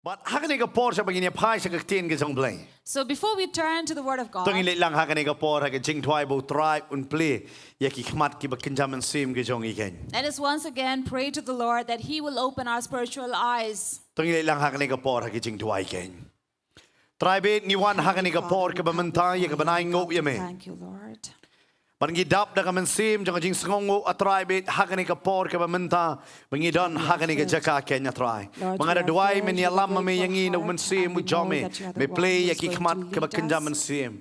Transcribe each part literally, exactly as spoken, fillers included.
Bad ha kane ka por sha ba ngin ïa phai sha ka ktien ka jong U Blei. So before we turn to the word of God, to ngin leit lang ha kane ka por ha ka jingduwai ba U Trai un plie ïa ki khmat kiba kynja mynsiem ki jong ngi kein. Let us once again pray to the Lord that He will open our spiritual eyes. To ngin leit lang ha kane ka por ha ka jingduwai kein. Trai bad ngi wan ha kane ka por kaba mynta ïa kaba ngi ai nguh ïa me. Thank you, Lord. Bad ngi dap da ka mynsiem jong ka jingsngewnguh, A Trai, bad ha kane ka por kaba mynta ba ngi don ha kane ka jaka kein, A Trai. Ba nga da duwai men ïalam ma me ïa ngi na u Mynsiem u jong me, me plie ïa ki khmat kiba kynja mynsiem.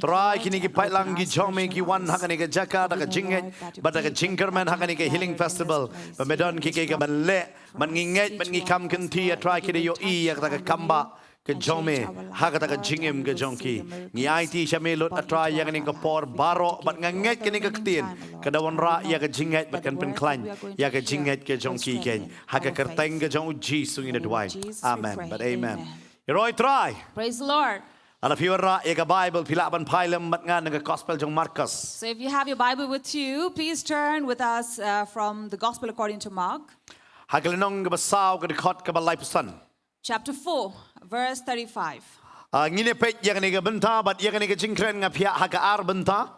Trai, kine ki paidlang ki jong me ki wan ha kane ka jaka da ka jingngeit bad da ka jingkyrmen ha kane ka Healing Festival ba me don kiei kiei kiban leh. Bad ngi ngeit bad ngi kham kynti, A Trai, ki da ïohi ïa kata ka kam ba ka jong me ha kata ka jingim ka jong ki. Ngi aiti sha me lut, A Trai, ïa kane ka por baroh, bad nga ngeit kane ka ktien ka da wanrah ïa ka jingngeit bad kan pynkhlaiñ ïa ka jingngeit ka jong ki kein. Ha ka kyrteng ka jong U Jisu ngi da duwai. Amen bad amen. Ïaroh Trai. Praise the Lord. Lada phi wanrah ïa ka Bible, phi lah ban phai lem bad nga na ka Gospel jong u Markos. So if you have your Bible with you, please turn with us uh, from the Gospel according to Mark. Ha ka lynnong kaba saw, ka dkhot kaba laiphew san. Chapter four, verse thirty-five. Ah, ngin ïa peit ïa kane ka bynta bad ïa kane ka jingkren nga phiah ha ka ar bynta.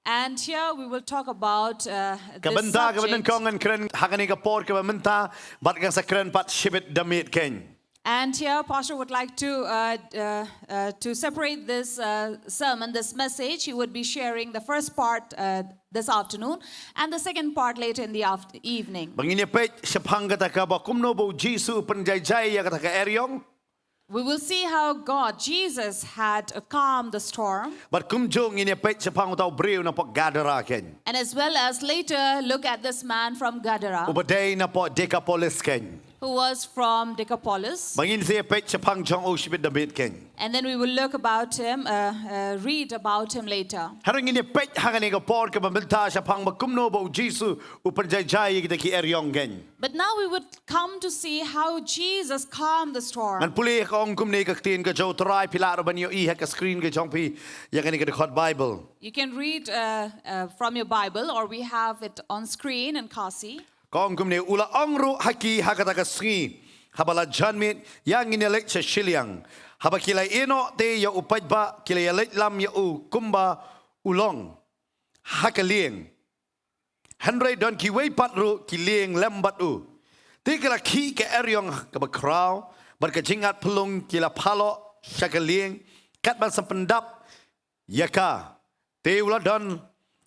And here we will talk about uh, ka bynta kaba nyngkong ngan kren ha kane ka por kaba mynta, bad ngan sa kren pat shibit da miet kein. And here, Pastor would like to uh, uh, uh, to separate this uh, sermon, this message. He would be sharing the first part uh, this afternoon, and the second part later in the after- evening. Ba ngin ïa peit shaphang kata kaba kumno ba U Jisu u pynjaijai ïa kata ka eriong. We will see how God, Jesus, had uh, calmed the storm. Bad kumjuh ngin ïa peit shaphang uta u briew napoh Gadara kein. And as well as later look at this man from Gadara. Uba dei napoh Decapolis kein. Who was from Decapolis. Ba ngin sa ïa peit shaphang jong u shibit da miet kein. And then we will look about him, uh, uh, read about him later. Hynrei ngin ïa peit ha kane ka por kaba mynta shaphang ba kumno ba U Jisu u pynjaijai ïa kita ki eriong kein. But now we would come to see how Jesus calmed the storm. Ngan pule ha ka ong kumne ka ktien ka jong U Trai, phi lah ruh ban ïohi ha ka screen ka jong phi ïa kane ka dkhot Bible. You can read uh, uh, from your Bible, or we have it on screen in Khasi. Ka ong kumne, u la ong ruh ha ki ha kata ka sngi, haba la janmiet, ïa ngin ïa leit sha shiliang. Haba ki la ïehnoh te ïa u paidbah, ki la ïa leit lam ïa u kumba u long ha ka lieng. Hynrei don kiwei pat ruh ki lieng lem bad u. Te ki la khih ka eriong kaba khraw bad ka jingat phyllung, ki la phaloh sha ka lieng kat ban sa pyndap ïa ka. Te u la don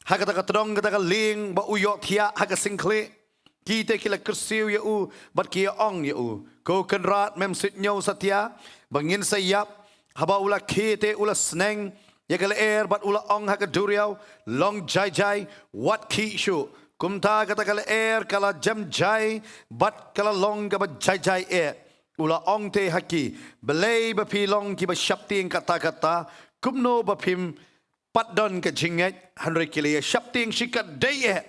ha kata ka tdong kata ka lieng ba u ïohthiah ha ka singkhlieh. Ki te ki la kyrsiew ïa u bad ki ïa ong ïa u, Ko Kynrad, mem suidñiew satia ba ngin sa ïap? Haba u la khie te u la sneng ïa ka lyer bad u la ong ha ka duriaw, Long jai jai, wat khih shuh. Kumta kata ka lyer ka la jem jai bad ka la long kaba jai jai eh. U la ong te ha ki, Balei ba phi long kiba sheptieng katta katta? Kumno ba phim pat don ka jingngeit? Hynrei ki la ïa sheptieng shikatdei eh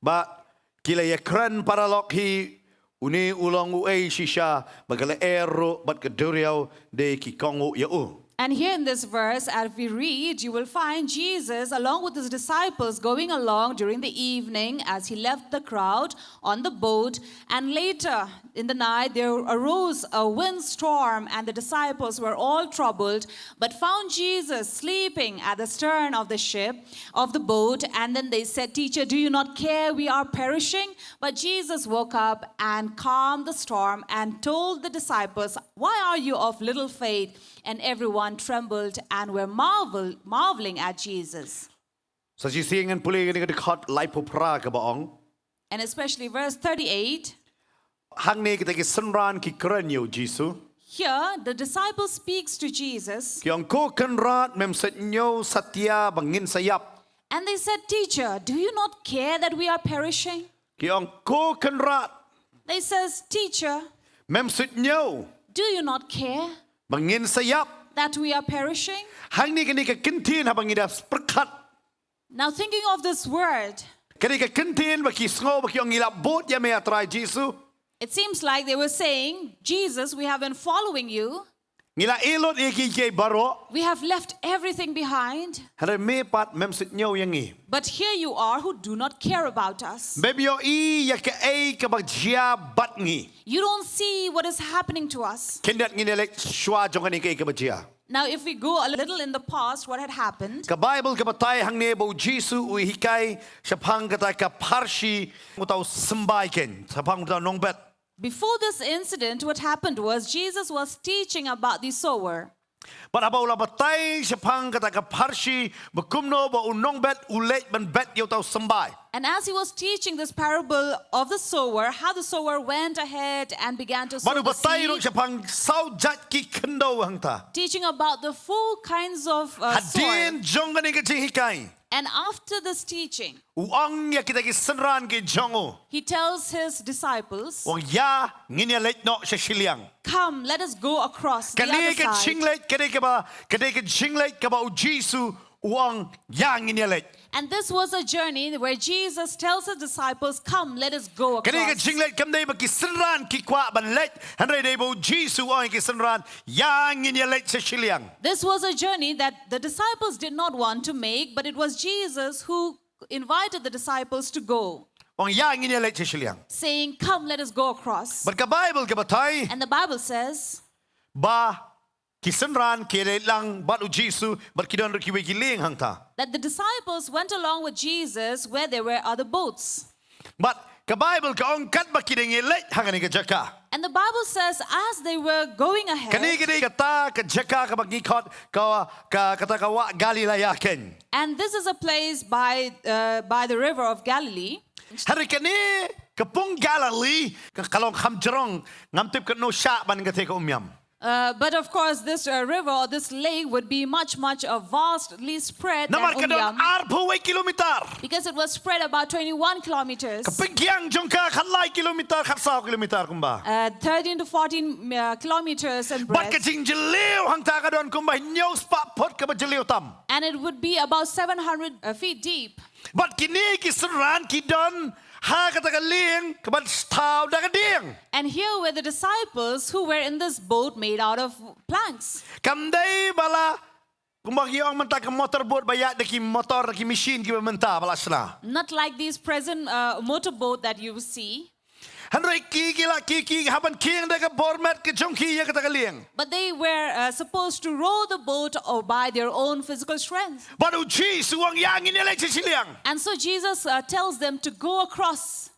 bad ki la ïa kren paralok hi, Une u long uei shisha ba ka lyer ruh bad ka duriaw de ki kohnguh ïa u? And here in this verse, as we read, you will find Jesus along with his disciples going along during the evening as he left the crowd on the boat. And later in the night, there arose a windstorm, and the disciples were all troubled, but found Jesus sleeping at the stern of the ship, of the boat. And then they said, Teacher, do you not care we are perishing? But Jesus woke up and calmed the storm and told the disciples, Why are you of little faith? And everyone trembled and were marvel, marveling at Jesus. Sa shisien ngan pule ïa kane ka dkhot laiphew phra kaba ong. And especially verse thirty-eight. Hangne kita ki synran ki kren ïa u Jisu. Here, the disciple speaks to Jesus. Ki ong, Ko Kynrad, mem suidñiew satia ba ngin sa ïap? And they said, Teacher, do you not care that we are perishing? Ki ong, Ko Kynrad. They says, Teacher, mem suidñiew, do you not care ba ngin sa ïap, that we are perishing? Hangne kane ka kyntien haba ngi da pyrkhat. Now thinking of this word, kane ka kyntien ba ki sngew ba ki ong, Ngi la bud ïa me, A Trai Jisu. It seems like they were saying, Jesus, we have been following you. Ngi la ïeh lut ïa kiei kiei baroh. We have left everything behind. Hynrei me pat mem sngewthuh ïa ngi. But here you are who do not care about us. Mem ïohi ïa kaei kaba jia bad ngi. You don't see what is happening to us. Khyndiat ngin ïa leit shuwa jong kane kaei kaba jia. Now, if we go a little in the past, what had happened? Ka Baibl ka batai hangne ba u Jisu u hikai shaphang kata ka pharshi, uta u symbai kein, shaphang uta u nongbet. Before this incident, what happened was Jesus was teaching about the sower. Bad haba u la batai shaphang kata ka pharshi, ba kumno ba u nongbet u leit ban bet ïa uta u symbai. And as he was teaching this parable of the sower, how the sower went ahead and began to sow the seed. Bad u batai ruh shaphang saw jait ki khyndew hangta. Teaching about the four kinds of, uh, soil. Hadien jong kane ka jinghikai. And after this teaching, u ong ïa kita ki synran ki jong u. He tells his disciples, u ong ïa ngin ïa leit noh sha shiliang. Come, let us go across the other side. Kane ka jingleit, kane kaba, kane ka jingleit kaba u Jisu u ong ïa ngin ïa leit. And this was a journey where Jesus tells his disciples, come, let us go across. Kane ka jingleit kam dei ba ki synran ki kwah ban leit, hynrei dei ba u Jisu u ong ïa ki synran ïa ngin ïa leit sha shiliang. This was a journey that the disciples did not want to make, but it was Jesus who invited the disciples to go. U ong ïa ngin ïa leit sha shiliang. Saying, come, let us go across. Bad ka Baibl ka batai. And the Bible says, ba ki synran ki leit lang bad u Jisu, bad ki don ruh kiwei ki lieng hangta. That the disciples went along with Jesus where there were other boats. Bad ka Baibl ka ong katba ki dang ïa leit ha kane ka jaka. And the Bible says, as they were going ahead, kane ka dei kata ka jaka kaba ngi khot ka, ka, kata ka wah Galilea kein. And this is a place by, uh, by the river of Galilee. Hynrei kane ka pung Galilee ka, ka long kham jrong, ngam tip katno shah ban ka thei ka umïam. Uh, but of course, this, uh, river or this lake would be much, much, uh, vastly spread than Umïam. Namar ka don arphew wei kilometer. Because it was spread about twenty-one kilometers. Ka pynkiang jong ka khatlai kilometer, khatsaw kilometer kumba. Uh, thirteen to fourteen, uh, kilometers in breadth. Bad ka jingjylliew hangta ka don kumba hynñiew spah phut kaba jylliew tam. And it would be about seven hundred, uh, feet deep. Bad kine ki synran ki don ha kata ka lieng kaban thaw da ka dieng. And here were the disciples who were in this boat made out of planks. Kam dei ba la, kumba ki ong mynta, ka motor boat ba ïaid da ki motor, da ki machine kiba mynta ba la shna. Not like these present, uh, motorboat that you see. Hynrei ki, ki la, ki, ki hap ban khieng da ka bor met ka jong ki ïa kata ka lieng. But they were, uh, supposed to row the boat or by their own physical strength. Bad u Jisu u ong ïa ngin ïa leit sha shiliang. And so Jesus, uh, tells them to go across.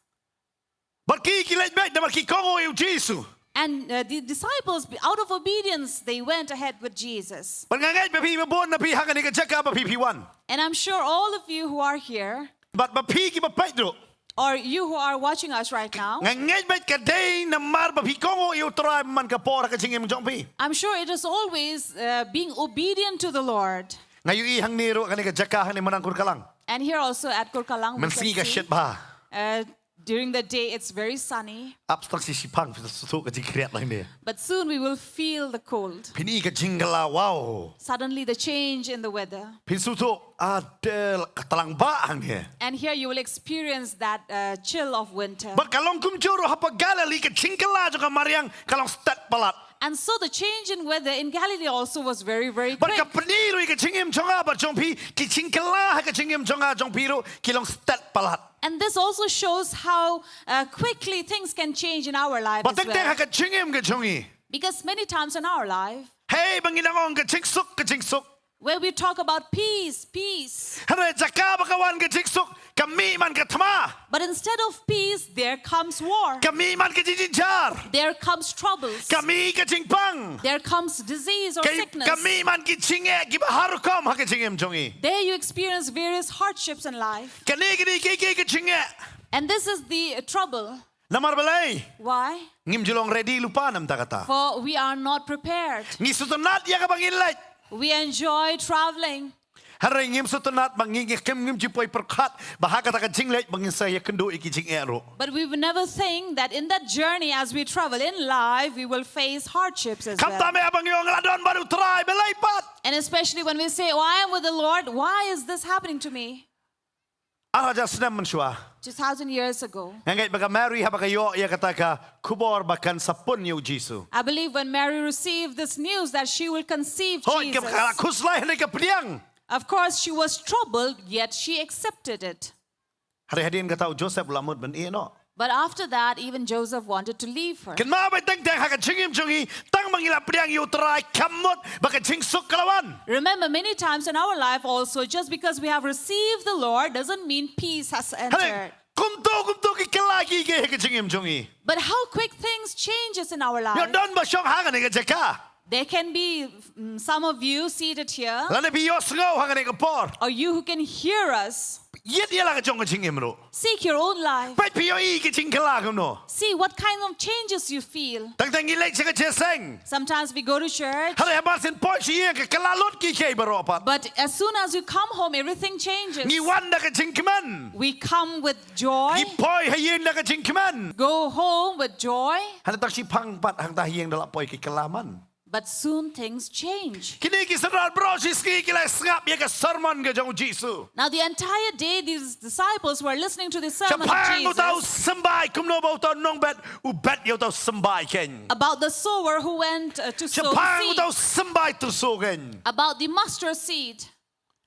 Bad ki, ki leit beit namar ki kohnguh ïa u Jisu. And, uh, the disciples, out of obedience, they went ahead with Jesus. Bad nga ngeit ba phi ba bun na phi ha kane ka jaka ba phi phi wan. And I'm sure all of you who are here, bad ba phi kiba peit ruh, or you who are watching us right now, nga ngeit beit ka dei namar ba phi kohnguh ïa u Trai man ka por ha ka jingim jong phi. I'm sure it is always, uh, being obedient to the Lord. Nga ïohi hangne ruh kane ka jaka hangne Manang Kurkalang. And here also at Kurkalang, we can see. Mynsngi ka shit bha. Uh, during the day, it's very sunny. Ap tang shi shipang phi sngewthuh ka jingkriat hangne. But soon we will feel the cold. Phin i ka jingkylla, wow. Suddenly the change in the weather. Phin sngewthuh, ah, del ka tlang ba hangne. And here you will experience that, uh, chill of winter. Bad ka long kumjuh ruh ha Galilee, ka jingkylla jong ka mariang ka long stet palat. And so the change in weather in Galilee also was very, very quick. Bad ka pyni ruh ïa ka jingim jong nga bad jong phi, ki jingkylla ha ka jingim jong nga jong phi ruh ki long stet palat. And this also shows how, uh, quickly things can change in our life as well. Bad teng teng ha ka jingim ka jong ngi. Because many times in our life, hei ba ngi nang ong ka jingsuk, ka jingsuk, where we talk about peace, peace. Hynrei jaka ba ka wan ka jingsuk, ka mih man ka thma. But instead of peace, there comes war. Ka mih man ka jingjynjar. There comes troubles. Ka mih ka jingpang. There comes disease or sickness. Ka, ka mih man ki jingeh kiba har rukom ha ka jingim jong ngi. There you experience various hardships in life. Kane ka dei ka, ka, ka jingeh. And this is the, uh, trouble. Namar balei? Why? Ngim ju long ready lypa namar kata. For we are not prepared. Ngi sngewtynnat ïa kaba ngin leit. We enjoy traveling. Hynrei ngim sngewtynnat ba ngi, ngi, ngim, ngim ju poi pyrkhat ba ha kata ka jingleit ba ngin sa ïakynduh ïa ki jingeh ruh. But we would never think that in that journey as we travel in life, we will face hardships as well. Khamtam eh ba ngi ong la don bad u Trai, balei pat? And especially when we say, "Oh, I am with the Lord, why is this happening to me?" Ar hajar snem mynshuwa. Two thousand years ago. Nga ngeit ba ka Mary haba ka ïoh ïa kata ka khubor ba kan sa pun ïa u Jisu. I believe when Mary received this news that she will conceive Hooid, ka, ka la Jesus. Khuslai hynrei ka pdiang. Of course, she was troubled, yet she accepted it. Hynrei hadien kata u Joseph u la mut ban ïeh noh. But after that, even Joseph wanted to leave her. Kynmaw ba teng teng ha ka jingim jong ngi, tang ba ngi la pdiang ïa u Trai kam mut ba ka jingsuk ka la wan. Remember, many times in our life also, just because we have received the Lord doesn't mean peace has entered. Hynrei kumto kumto ki kylla ki ïa ka jingim jong ngi. But how quick things changes in our life. Ïoh don ba shong ha kane ka jaka. There can be, mm, some of you seated here. Lane phi ïohsngew ha kane ka por. Or you who can hear us. Ïit ïa la ka jong ka jingim ruh. Seek your own life. Peit phi ïohi ka jingkylla kumno. See what kind of changes you feel. Tang tang ngi leit sha ka jingïaseng. Sometimes we go to church. Hynrei haba shu poi sha ïing ka kylla lut kiei kiei baroh pat. But as soon as you come home, everything changes. Ngi wan da ka jingkmen. We come with joy. Ngi poi ha ïing da ka jingkmen. Go home with joy. Hynrei tang shiphang pat hangta ha ïing da la poi ki kylla man. But soon things change. Kine ki synran baroh shi sngi ki la sngap ïa ka sermon ka jong u Jisu. Now the entire day these disciples were listening to the sermon of Jesus. Shaphang uta u symbai kumno ba uta u nongbet u bet ïa uta u symbai keiñ. About the sower who went, uh, to sow the seed. Shaphang uta u symbai tyrso keiñ. About the mustard seed.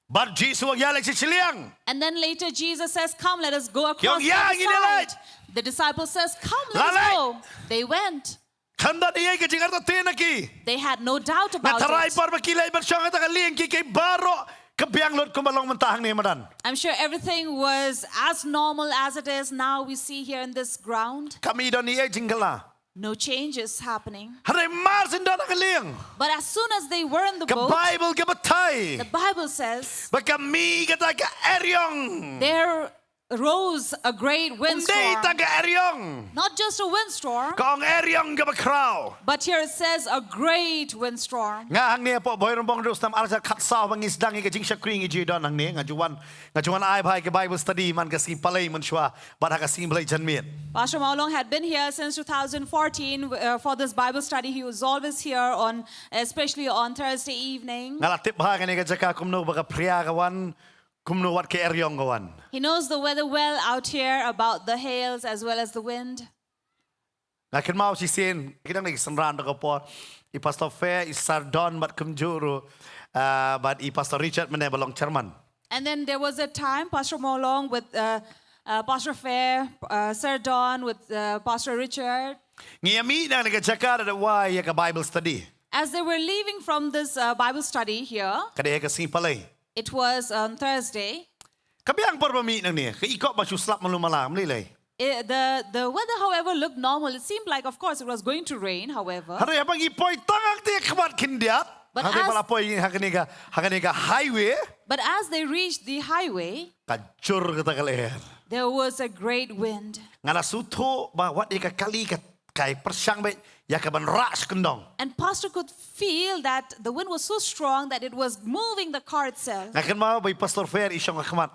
Bad u Jisu u ïaleit sha shiliang. And then later Jesus says, "Come, let us go across the other side." Ki ong, "Ïa, ngin ïaleit." The disciple says, "Come, let us go." La leit. They went. Khlem don ei ei ka jingartatien na ki. They had no doubt about it. Nga tharai por ba ki leit ban shong ha kata ka lieng kiei kiei baroh ka biang lut kumba long mynta hangne madan. I'm sure everything was as normal as it is now we see here in this ground. Kam don ei ei jingkylla. No change is happening. Hynrei mar shu don ha ka lieng. But as soon as they were in the boat, ka Baibl ka batai, the Bible says, ba ka mih kata ka eriong. There arose a great windstorm. Ym dei tang ka eriong. Not just a windstorm. Ka ong eriong kaba khraw. But here it says a great windstorm. Nga hangne hapoh Bhoirymbong ruh snem ar hajar khatsaw ba ngi sdang ïa ka jingshakri ngi ju don hangne, nga ju wan, nga ju wan ai bha ïa ka Bible study man ka sngi Palei mynshuwa bad ha ka sngi Blei janmiet. Pastor Mawlong had been here since two thousand fourteen, uh, for this Bible study. He was always here on, especially on Thursday evening. Nga la tip bha kane ka jaka kumno ba ka phria ka wan, kumno wat ka eriong ka wan. He knows the weather well out here, about the hails as well as the wind. Nga kynmaw shisien, ki dang ki synran da ka por, i Pastor Fair, i Sir Don bad kumjuh ruh, ah, bad i Pastor Richard mynne ba long chairman. And then there was a time, Pastor Mawlong with, uh, uh, Pastor Fair, uh, Sir Don with, uh, Pastor Richard. Ngi ïa mih na kane ka jaka da wai ïa ka Bible study. As they were leaving from this, uh, Bible study here, ka dei ha ka sngi Palei. It was on Thursday. Ka biang por ba mih nangne, ka i kop ba shu slap malu mala, mlei lei. Eh, the, the weather, however, looked normal. It seemed like, of course, it was going to rain, however. Hynrei haba ngi poi tang ha kata ka khmat khyndiat. But hynrei as ba la poi ha kane ka, ha kane ka highway. But as they reached the highway, ka jur kata ka lyer. There was a great wind. Nga la sngewthuh ba wat ïa ka kali ka ka pyrshang beit ïa ka ban rah sha kyndong. And Pastor could feel that the wind was so strong that it was moving the car itself. Nga kynmaw ba i Pastor Fair i shong ha khmat.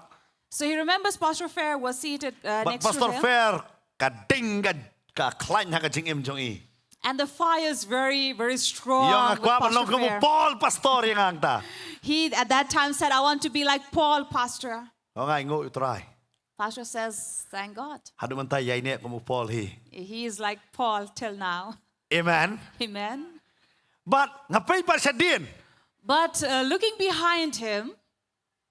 So he remembers Pastor Fair was seated, uh, next to him. Bad Pastor Fair ka ding ka, ka khlaiñ ha ka jingim jong i. And the fire is very, very strong with Pastor Fair. I ong nga kwah ban long kum u Paul Pastor ïa nga hangta. He at that time said, "I want to be like Paul, Pastor." Ong nga, ai nguh ïa u Trai. Pastor says, "Thank God." Haduh mynta ïaineh kum u Paul hi. He is like Paul till now. Amen. Amen. Bad nga peit pat shadien. But, uh, looking behind him,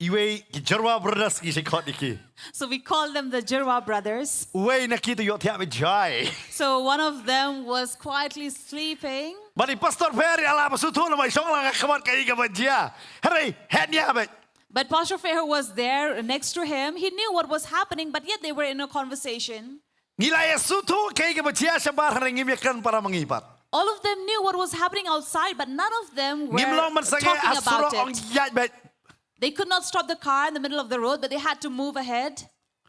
iwei ki Jerwa brothers ngi sa khot ïa ki. So we call them the Jerwa brothers. Uwei na ki u ïohthiah beit jai. So one of them was quietly sleeping. Bad i Pastor Fair i la ba sngewthuh lem, i shong lang ha khmat kaei kaba jia. Hynrei heh nia beit. But Pastor Fair was there next to him. He knew what was happening, but yet they were in a conversation. Ngi la ïa sngewthuh kaei kaba jia shabar, hynrei ngim ïakren para ma ngi pat. All of them knew what was happening outside, but none of them were talking about it. Ngim long ban sangeh ha surok, ong ïaid beit. They could not stop the car in the middle of the road, but they had to move ahead.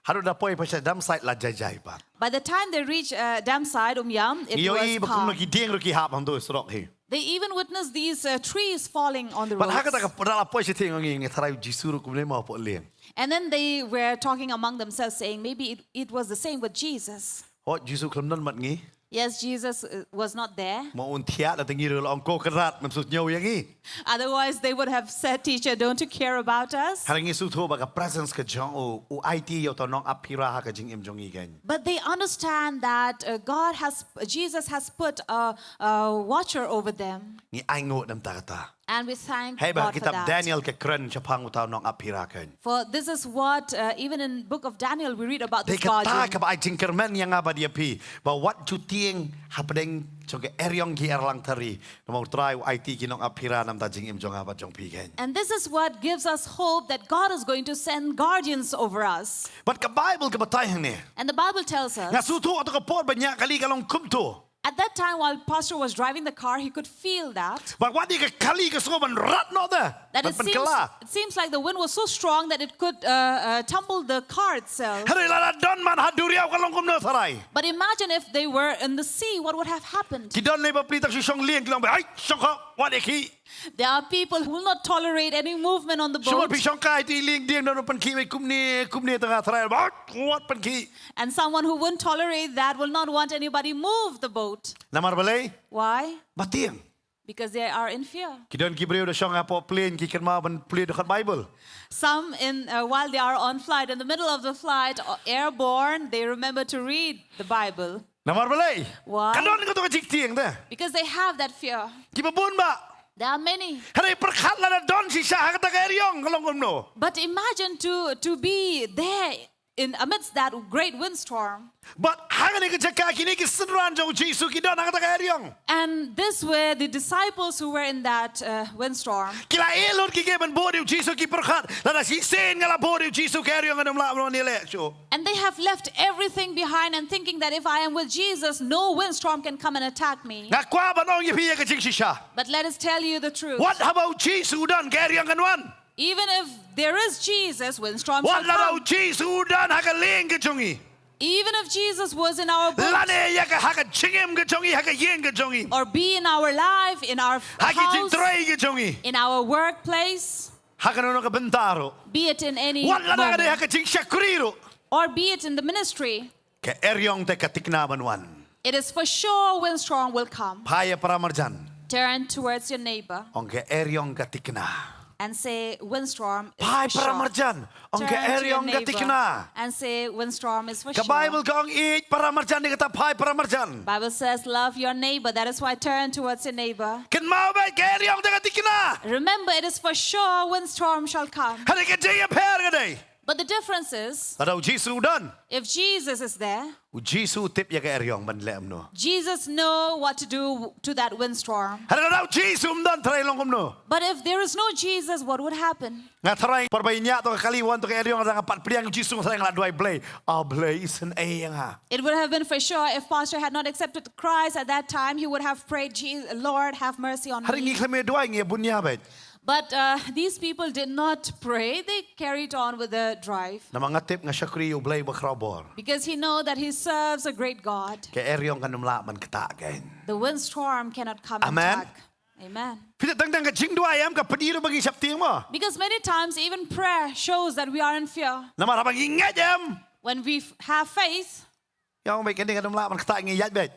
Haduh da poi pat sha dam side la jai jai pat. By the time they reached, uh, dam side, Umiam, it was calm. Ngi ïohi ba kumno ki dieng ruh ki hap hangto surok hi. They even witnessed these, uh, trees falling on the roads. Bad ha kata ka por da la poi shatei, ong ngi, ngi tharai u Jisu ruh kumne mo hapoh lieng. And then they were talking among themselves, saying, "Maybe it, it was the same with Jesus." Hooid, u Jisu khlem don bad ngi. Yes, Jesus uh, was not there. Ma un thiah la tangi ru la ong ko krat mem sut nyau yang i. Otherwise, they would have said, "Teacher, don't you care about us?" Hara ngi sut ho ba ka presence ka jong u u aiti yo to nong aphira ha ka jingim jong i gen. But they understand that uh, God has, Jesus has put a, a watcher over them. Ngi ai ngut nam ta kata. And we thank Hei ba God for kitab that. Daniel ka kren shaphang uta u nong aphira ken. For this is what, uh, even in book of Daniel, we read about Te this God. Kata ka ba ai jingkyrmen yang ba dia phi ba wat ju tieng hapdeng jong ka eriong ki erlang thari. Namar u Trai u aiti ki nong aphira nam ta jingim jong ba jong phi ken. And this is what gives us hope that God is going to send guardians over us. But ka Bible ka batai hangne. And the Bible tells us Nga sut ho ato ka por ba nya kali ka long kumto. At that time, while Pastor was driving the car, he could feel that. Ba wat di ka kali ka sngewbha ban rat noh da. That Ban it seems, pynkylla. It seems like the wind was so strong that it could uh, uh, tumble the car itself. Hynrei lada don man ha duriaw ka long kumno tharai. But imagine if they were in the sea, what would have happened? Ki don lei ba pli tak shu shong lieng ki long ba ai shong kha wat e ki. There are people who will not tolerate any movement on the Shu boat. Pi shong kai ti lieng dieng don pynki wei kumne kumne tanga tharai ba wat pynki. And someone who won't tolerate that will not want anybody move the boat. Namar balei? Why? Ba tieng. Because they are in fear. Ki don ki briew da shong hapoh plane ki kynmaw ban plie da khat Bible. Some, in uh, while they are on flight, in the middle of the flight, uh, airborne, they remember to read the Bible. Namar balei? Why? Ka don ka to ka jingtieng da. Because they have that fear. Ki ba bun ba. There are many. Hynrei pyrkhat lada don shisha ha kata ka eriong ka long kumno. But imagine to, to be there in amidst that great windstorm. But ha kane ka jaka kine ki synran jong u Jisu ki don ha kata ka eriong. And this were the disciples who were in that uh, windstorm. Ki la e lut ki ke ban bud ïa u Jisu ki pyrkhat lada shisien nga la bud ïa u Jisu ka eriong kan ym lah ban wan ïaleh shuh. And they have left everything behind and thinking that if I am with Jesus, no windstorm can come and attack me. Nga kwah ban ong ïa phi ïa ka jingshisha. But let us tell you the truth. Wat haba u Jisu u don ka eriong kan wan. Even if there is Jesus, windstorms Wat will lada u come. Jisu u don ha ka lieng ka jong i. Even if Jesus was in our boat, Lane ïa ka ha ka jingim ka jong i ha ka ïing ka jong i. Or be in our life, in our Ha ki house, jingtrei ka jong i. In our workplace, Ha kano kano ka bynta ruh. Be it in any Wat lada ka dei ha moment, ka jingshakri ruh. Or be it in the ministry. Ka eriong te ka tikna ban wan. It is for sure windstorm will come. Phai ïa para marjan. Turn towards your neighbor. Ong ka eriong ka tikna. And say, "Windstorm is Phai for para sure." Marjan. Ong ka Turn to your eriong ka neighbor tikna. And say, "Windstorm is for Ka sure." Bible ka ong ïeit para marjan, ïa kata phai para marjan. Bible says, "Love your neighbor." That is why turn towards your neighbor. Kynmaw ba ka eriong te ka tikna. Remember, it is for sure windstorm shall come. Hynrei ka jingïapher ka dei. But the difference is, Lada u Jisu u don. If Jesus is there, U Jisu u tip ïa ka eriong ban leh kumno. Jesus know what to do to that windstorm. Hynrei lada u Jisu um don tharai long kumno. But if there is no Jesus, what would happen? Nga tharai por ba ïa to ka kali wan to ka eriong nga pat pdiang u Jisu tharai nga la duwai Blei. A Blei isynei ïa nga. It would have been for sure if Pastor had not accepted Christ at that time, he would have prayed, "Jesus, Lord, have mercy on Hynrei ngi me." khlem ïa duwai ngi ïa bun ïa beit. But uh, these people did not pray. They carried on with the drive. Namar nga tip nga shakri ïa u Blei ba khraw bor. Because he know that he serves a great God. Ka eriong kan ym lah ban ktah kein. The windstorm cannot come Amen. And attack. Amen. Phi tang tang ka jingduwai em ka pynïoh ba ngi shaptieng mo. Because many times even prayer shows that we are in fear. Namar haba ngi ngeit em. When we f- have faith, Ïa ong beit kane kan ym lah ban ktah ngi ïaid beit.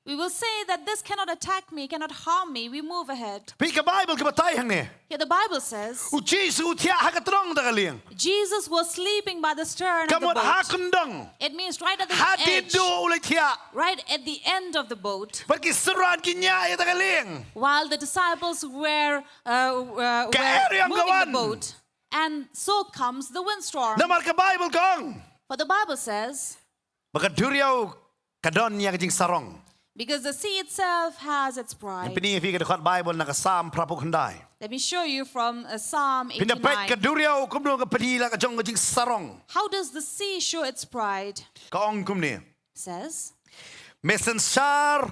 We will say that this cannot attack me, cannot harm me. We move ahead. Phi ka Bible ka batai hangne. Here the Bible says, U Jisu u thiah ha ka tnong da ka lieng. Jesus was sleeping by the stern of Ka the mut ha boat. Kyndong. It means right at the Ha edge, Diduh u la thiah. Right at the end of the boat. Bad ki synran ki ñiah ïa kata ka lieng. While the disciples were, uh, uh, Ka were eriong ka moving the wan. Boat, and so comes the windstorm. Namar ka Bible ka ong. For the Bible says, Ba ka duriaw ka don ïa ka jingsarong. Because the sea itself has its pride. Ngan pyni ïa phi ka dkhot Bible na ka Salm phra phew khyndai. Let me show you from uh, Psalm Phin da peit ka eighty-nine. Duriaw kumno ka pyni la ka jong ka jingsarong. How does the sea show its pride? Ka ong kumne. Says, Me synshar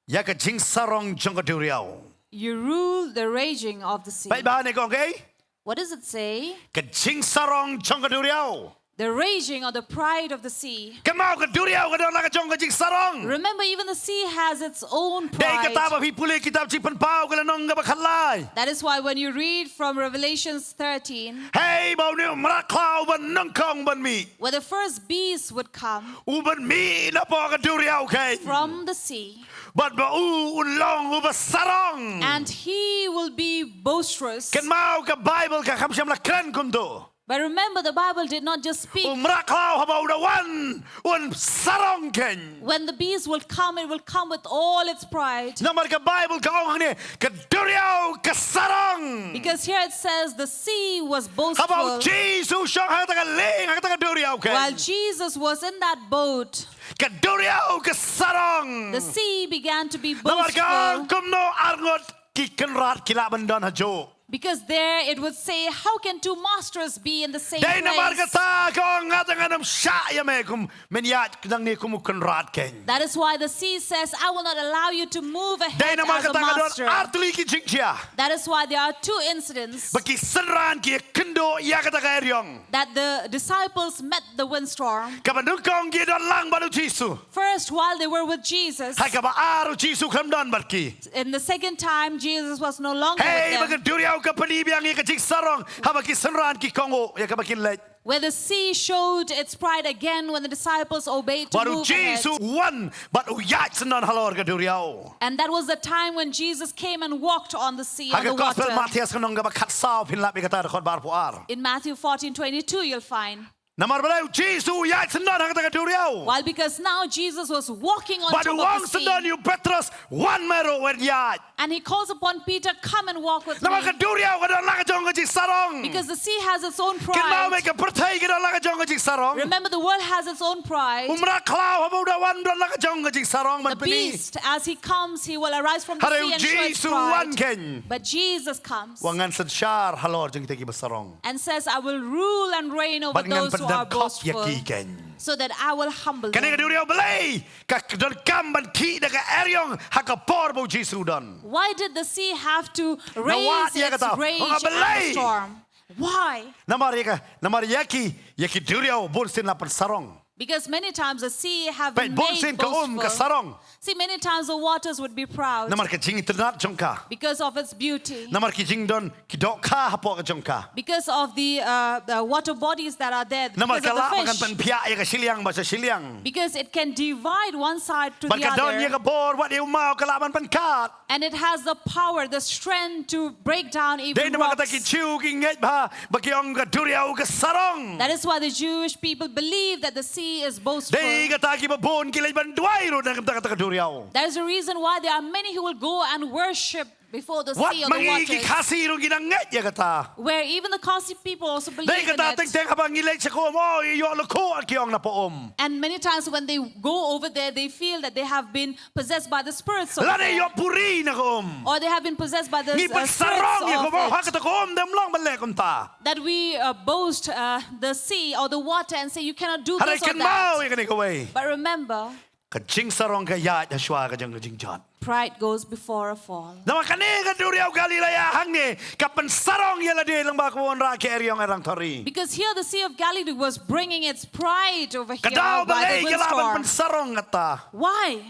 ïa ka jingsarong jong ka duriaw. You rule the raging of the sea. Peit bha ne ka ong kaei? What does it say? Ka jingsarong jong ka duriaw. The raging or the pride of the sea. Kynmaw ka duriaw ka don la ka jong ka jingsarong. Remember, even the sea has its own Dei kata pride. ba phi pule kitab Jingpynpaw ka lynnong kaba khatlai. That is why when you read from Revelations thirteen, Hei ba une u mrad khlaw u banyngkong u bynmih. where the first beast would come U bynmih napoh ka duriaw keiñ. from the sea, Bad ba u un long uba sarong. and he will be boisterous. Kynmaw ka Bible ka kham shym la kren kumto. But remember, the Bible did not just speak. U mrad khlaw haba u da wan un sarong keiñ. When the beast will come, it will come with all its pride. Namar ka Bible ka ong hangne ka duriaw ka sarong. Because here it says the sea was Haba u boastful. Jisu u shong ha kata ka lieng ha kata ka duriaw keiñ. While Jesus was in that boat, Ka duriaw ka sarong. the sea began to be Namar ka ong boastful. kumno arngut ki kynrad ki lah ban don hajuh. Because there it would say, "How can two masters be in the same Dei namar place?" kata ka ong nga te ngan ym shah ïa me kum men ïaid nangne kum u kynrad keiñ. That is why the sea says, "I will not allow you to move Dei ahead namar as a kata ka don master." ar tylli ki jingjia. That is why there are two incidents Ba ki synran ki kynduh ïa kata ka eriong. that the disciples met the windstorm. Kaba nyngkong ki don lang bad u Jisu. First, while they were with Jesus, Ha kaba ar u Jisu khlem don bad ki. in the second time, Jesus was no longer Hei ba with ka them. duriaw ka pyni biang ïa ka jingsarong haba ki synran ki kohnguh ïa kaba kin leit. Where the sea showed its pride again when the disciples obeyed to Bad u move ahead. Jisu u wan bad u ïaid syndon halor ka duriaw. And that was the time when Jesus came and walked on the sea, Ha on ka the Gospel water. Mathaios ka lynnong kaba khatsaw phin lap ïa kata dkhot ba arphew ar. In Matthew fourteen twenty-two, you'll find. Namar balei u Jisu u ïaid syndon ha kata ka duriaw. Why? Because now Jesus was walking on Bad top u of ong the sea. syndon ïa u Petros, wan me ruh wan ïaid. And he calls upon Peter, "Come and walk with Namar ka me." duriaw ka don la ka jong ka jingsarong. Because the sea has its own Kynmaw me pride. ka pyrthei ka don la ka jong ka jingsarong. Remember, the world has its own pride. U mrad khlaw haba u da wan don la ka jong ka jingsarong The ban pyni. beast, as he comes, he will arise from the Hynrei sea u and show his Jisu u wan pride. keiñ. But Jesus comes Wa ngan synshar halor jong kita kiba sarong. and says, "I will rule and reign over Bad ngan those who are pyndem khop ïa boastful, ki keiñ. so that I will humble Kane ka them." duriaw balei ka don kam ban khih da ka eriong ha ka por ba u Jisu u don. Why did the sea have to Nga wad raise ïa its kata. rage Nga and balei. the storm? Why? Namar ïa ka, namar ïa ki, ïa ki duriaw bunsien la pynsarong. Because many times the sea have Peit been made bunsien ka um ka boastful. sarong. See, many times the waters would be proud Namar ka jingitynnad jong ka. Because of its beauty. Namar ki jingdon ki dohkha hapoh ka jong ka. Because of the, uh, the water bodies that are there. Namar Because ka of lah ba kan the fish. pynphiah ïa ka shiliang bad sha shiliang. Because it can divide one side to Bad the ka don ïa other. ka bor wat ïa u maw ka lah ban pynkhat. And it has the power, the strength to break down Dei even namar kata ki rocks. Jiw ki ngeit bha ba ki ong ka duriaw ka sarong. That is why the Jewish people believe that the sea is boastful. Dei kata kiba bun ki leit ban duwai ruh na ka bynta kata ka duriaw. That is the reason why there are many who will go and worship before the Wat sea or the ma ngi ki waters. Khasi ruh ki nang ngeit ïa kata. Where even the Khasi people also believe Dei in kata it. teng teng haba ngi leit sha ka um, oh, ïoh lyngkhuh ki ong na poh um. And many times when they go over there, they feel that they have been possessed by the spirits over Lane there. ïoh puri na ka um. Or they have been possessed by the Ngi uh, spirits pynsarong ïa ka um, ha of it. kata ka um dem long ban leh kumta. That we uh, boast uh, the sea or the water and say, "You cannot do Hynrei this or kynmaw that." ïa kane kawei. But remember, Ka jingsarong ka ïaid hashwa ka jong ka jingjot. Pride goes before a fall. Namar kane ka duriaw Galilea hangne ka pynsarong ïa lade lyngba ka wanrah ka eriong erang thari. Because here the Sea of Galilee was bringing its pride over here Ka daw by balei the ka lah ban windstorm. pynsarong kata. Why?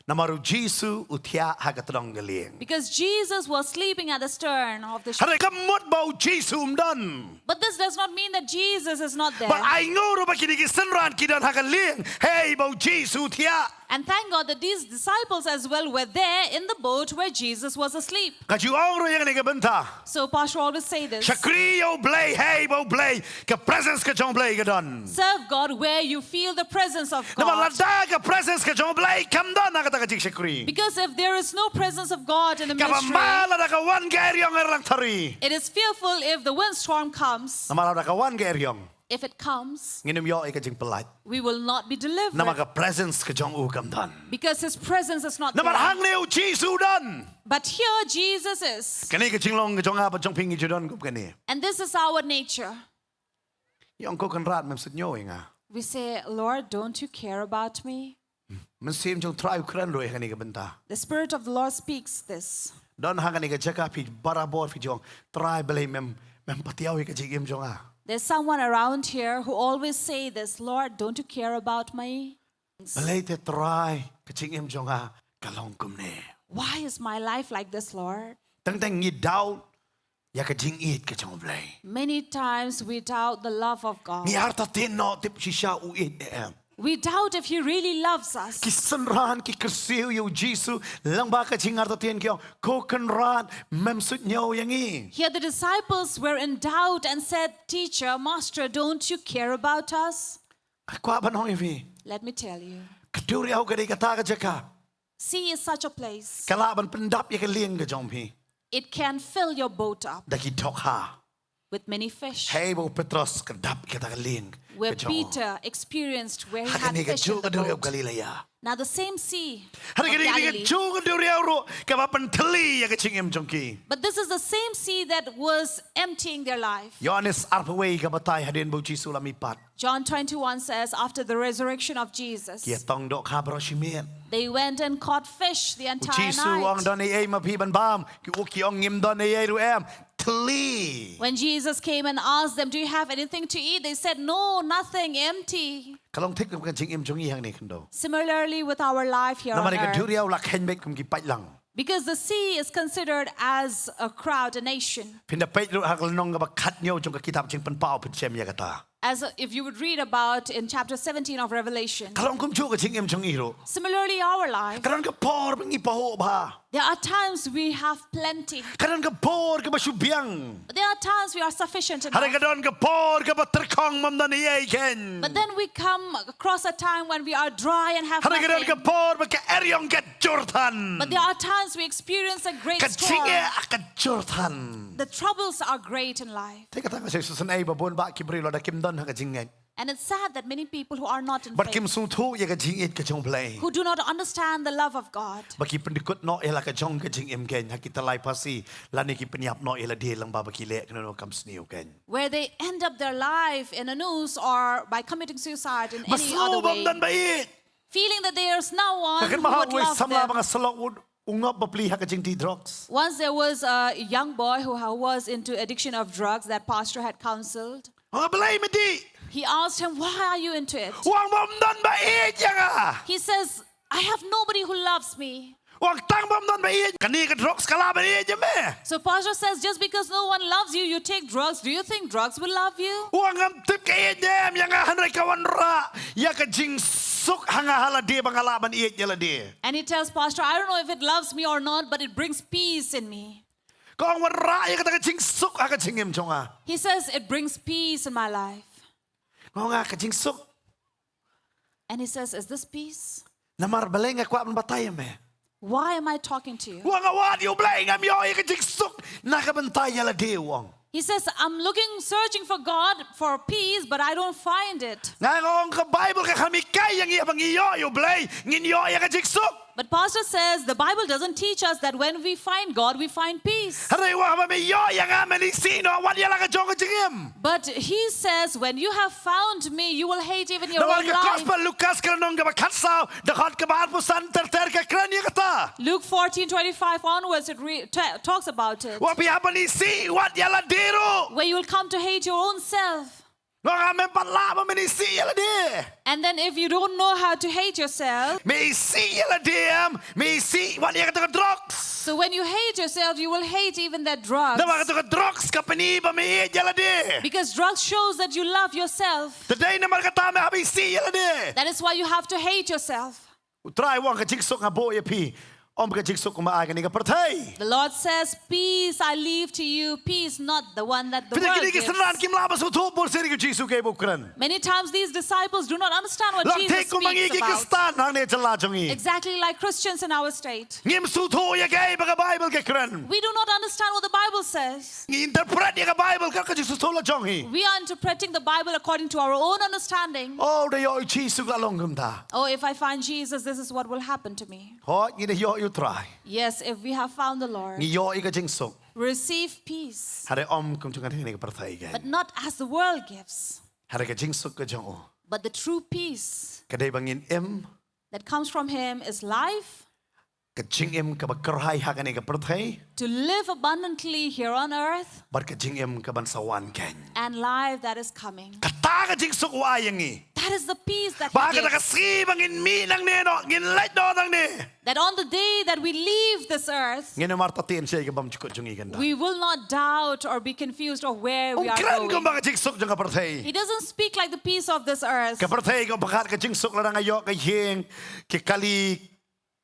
Namar u Jisu u thiah ha ka tnong ka lieng. Because Jesus was sleeping at the stern of the ship. Hynrei kam mut ba u Jisu um don. But this does not mean that Jesus is not there. Bad ainguh ruh ba kine ki synran ki don ha ka lieng. Hei ba u Jisu u thiah. And thank God that these disciples as well were there in the boat where Jesus was asleep. Nga ju ong ruh ïa kane ka bynta. So Pastor always say this. Shakri ïa u Blei, hei ba u Blei. Ka presence ka jong u Blei ka don. Serve God where you feel the presence of Namar God. lada ka presence ka jong u Blei kam don ha kata ka jingshakri. Because if there is no presence of God in the Kaba mystery, ma lada ka wan ka eriong erlang thari. it is fearful if the windstorm comes. Namar lada ka wan ka eriong. If it comes, Ngin ym ïoh ïa ka jingpyllait. we will not be delivered. Namar ka presence ka jong u kam don. Because his presence is not Namar there. Hangne u Jisu u don. But here Jesus is. Kane ka jinglong ka jong nga bad jong phi ngi ju don kum kane. And this is our nature. Ïa ong ko Kynrad mem sngewthuh ïa nga. We say, "Lord, don't you care about me?" Mynsiem jong u Trai u kren ruh ïa kane ka bynta. The Spirit of the Lord speaks this. Don ha kane ka jaka phi barabor phi ju ong, Trai balei mem, mem patiaw ïa ka jingim jong nga. There's someone around here who always say this, "Lord, don't you care about me?" Balei te Trai ka jingim jong nga ka long kumne? Why is my life like this, Lord? Teng teng ngi doubt ïa ka jingïeit ka jong U Blei. Many times we doubt the love of God. Ngi artatien noh tip shisha u ïeit ne em. We doubt if he really loves us. Ki synran ki kyrsiew ïa u Jisu lyngba ka jingartatien ki ong, ko Kynrad, mem suidñiew ïa ngi? Here the disciples were in doubt and said, "Teacher, Master, don't you care about us?" Nga kwah ban ong ïa phi, Let me tell you. ka duriaw ka dei kata ka jaka Sea is such a place. ka lah ban pyndap ïa ka lieng ka jong phi It can fill your boat up da ki dohkha. with many fish. Hei ba u Petros ka dap ïa kata ka lieng Where ka jong u. Peter experienced where he Ha had kane ka fish in juh the ka duriaw boat. Galilea. Now the same sea Ha of kane ka Galilee. juh ka duriaw ruh kaba pynthylli ïa ka jingim jong ki. But this is the same sea that was emptying their life. Ïoannis arphew wei ka batai hadien ba u Jisu la mihpat. John twenty-one says, after the resurrection of Jesus, Ki ïa tong dohkha baroh shi miet. They went and caught fish the U entire Jisu u ong, night. don ei ei ma phi ban bam? Ki u ki ong, ngim don ei ei ruh em. Thylli. When Jesus came and asked them, "Do you have anything to eat?" They said, "No, nothing, empty." Ka long thik kum ka jingim jong ngi hangne khyndew. Similarly, with our life here on Namar ka earth, duriaw la kheiñ beit kum ki paitlang. Because the sea is considered as a crowd, a nation. Phin da peit ruh ha ka lynnong kaba khathynñiew jong ka kitab Jingpynpaw phin shem ïa kata. As if you would read about in chapter seventeen of Revelation. Ka long kumjuh ka jingim jong ngi ruh. Similarly, our life, Ka don ka por ba ngi pahuh bha. There are times we have plenty. Ka don ka por kaba shu biang. But there are times we are sufficient Hynrei ka enough. don ka por kaba tyrkhong, ym don ei ei keiñ. But then we come across a time when we are dry and have Hynrei ka don ka nothing. Por ba ka eriong ka jur than. But there are times we experience a great Ka storm. jingeh ka jur than. The troubles are great in life. Te kata ka shisien ei ba bun bah ki briew lada kim don ha ka jingngeit. And it's sad that many people who are not in Bad kim faith, sngewthuh ïa ka jingïeit ka jong U Blei. Who do not understand the love of God, Ba ki pyndykut noh ïa la ka jong ka jingim keiñ ha ki tylli phasi, lane ki pynïap noh ïa lade lyngba ba ki leh kano kano kam sniew keiñ. Where they end up their life in a noose or by committing suicide in Ba any other sngew ba ym way, don ba ïeit. Feeling that there's no one Ka kynmaw who ha would u wei love samla ba them. nga sylok, u ngop bapli ha ka jingdie drugs. Once there was a young boy who ha- was into addiction of drugs that pastor had counseled. Nga, balei mynta? He asked him, "Why are you into it?" U ong ba ym don ba ïeit ïa nga. He says, "I have nobody who loves me." U ong tang ba ym don ba ïeit, kane ka drugs ka lah ban ïeit ïa me? So pastor says, "Just because no one loves you, you take drugs. Do you think drugs will love you?" U ong ngam tip ka ïeit ne em ïa nga, hynrei ka wanrah ïa ka jingsuk ha nga ha lade ba nga lah ban ïeit ïa lade. And he tells pastor, "I don't know if it loves me or not, but it brings peace in me." Ka ong wanrah ïa kata ka jingsuk ha ka jingim jong nga. He says, "It brings peace in my life." Nga ong, nga ka jingsuk. And he says, "Is this peace? Namar balei nga kwah ban batai ïa me? Why am I talking to you?" U ong, nga wad ïa U Blei, ngam ïoh ïa ka jingsuk na ka bynta ïa lade, u ong. He says, "I'm looking, searching for God for peace, but I don't find it." Nga ong, ka Bible ka kham hikai ïa ngi ba ngi ïoh ïa U Blei ngin ïoh ïa ka jingsuk. But pastor says the Bible doesn't teach us that when we find God, we find peace. Hynrei u ong ba me ïoh ïa nga, men isih noh wat ïa la ka jong ka jingim. But he says, "When you have found me, you will hate even your Namar own ka life." Gospel Lukas ka lynnong kaba khatsaw, dkhot kaba arphew san ter ter ka kren ïa kata. Luke fourteen twenty-five onwards, it re- ta- talks about it. U ong phi hap ban isih wat ïa lade ruh. Where you will come to hate your own self. Nga ong, mem pat lah ba men isih ïa lade. And then if you don't know how to hate yourself, Me isih ïa lade em, me isih wat ïa kata ka drugs. so when you hate yourself, you will hate even that drugs. Namar kata ka drugs ka pyni ba me ïeit ïa lade. Because drugs shows that you love yourself. Te dei namar kata me hap isih ïa lade. That is why you have to hate yourself. U Trai u ong ka jingsuk nga buh ïa phi, ym ka jingsuk kumba ai kane ka pyrthei. The Lord says, "Peace I leave to you, peace not the one that the Phi, world kine ki gives." synran kim lah ban sngewthuh bunsien ïa ka Jisu kaei ba u kren. Many times these disciples do not understand what Long Jesus thik kumba ngi speaks ki about. Khristan hangne jylla jong ngi. Exactly like Christians in our state. Ngim sngewthuh ïa kaei ba ka Bible ka kren. We do not understand what the Bible says. Ngi interpret ïa ka Bible kat ka jingsngewthuh la jong ngi. We are interpreting the Bible according to our own understanding. Oh, da ïoh ïa u Jisu ka la long kumta. "Oh, if I find Jesus, this is what will happen to me." Hooid, ngi da ïoh ïa u Trai. Yes, if we have found the Lord, Ngi ïoh ïa ka jingsuk. Receive peace, Hynrei ym kum jong kane ka pyrthei ka. but not as the world gives, Hynrei ka jingsuk ka jong u. But the true peace Ka dei ba ngin im. That comes from him is life. Ka jingim kaba kyrhai ha kane ka pyrthei. To live abundantly here on earth. Bad ka jingim kaban sa wan keiñ. And life that is coming. Kata ka jingsuk u ai ïa ngi. That is the peace that Ba he kata ka gives. Sngi ba ngin mih nangne noh, ngin leit noh nangne. That on the day that we leave this earth, Ngin ym artatien sha ka bymjukut jong ngi kata. We will not doubt or be confused of where we are going. Um kren kumba ka jingsuk jong ka pyrthei. He doesn't speak like the peace of this earth. Ka pyrthei ka pyrkhat ka jingsuk lada nga ïoh ka ïing, ki kali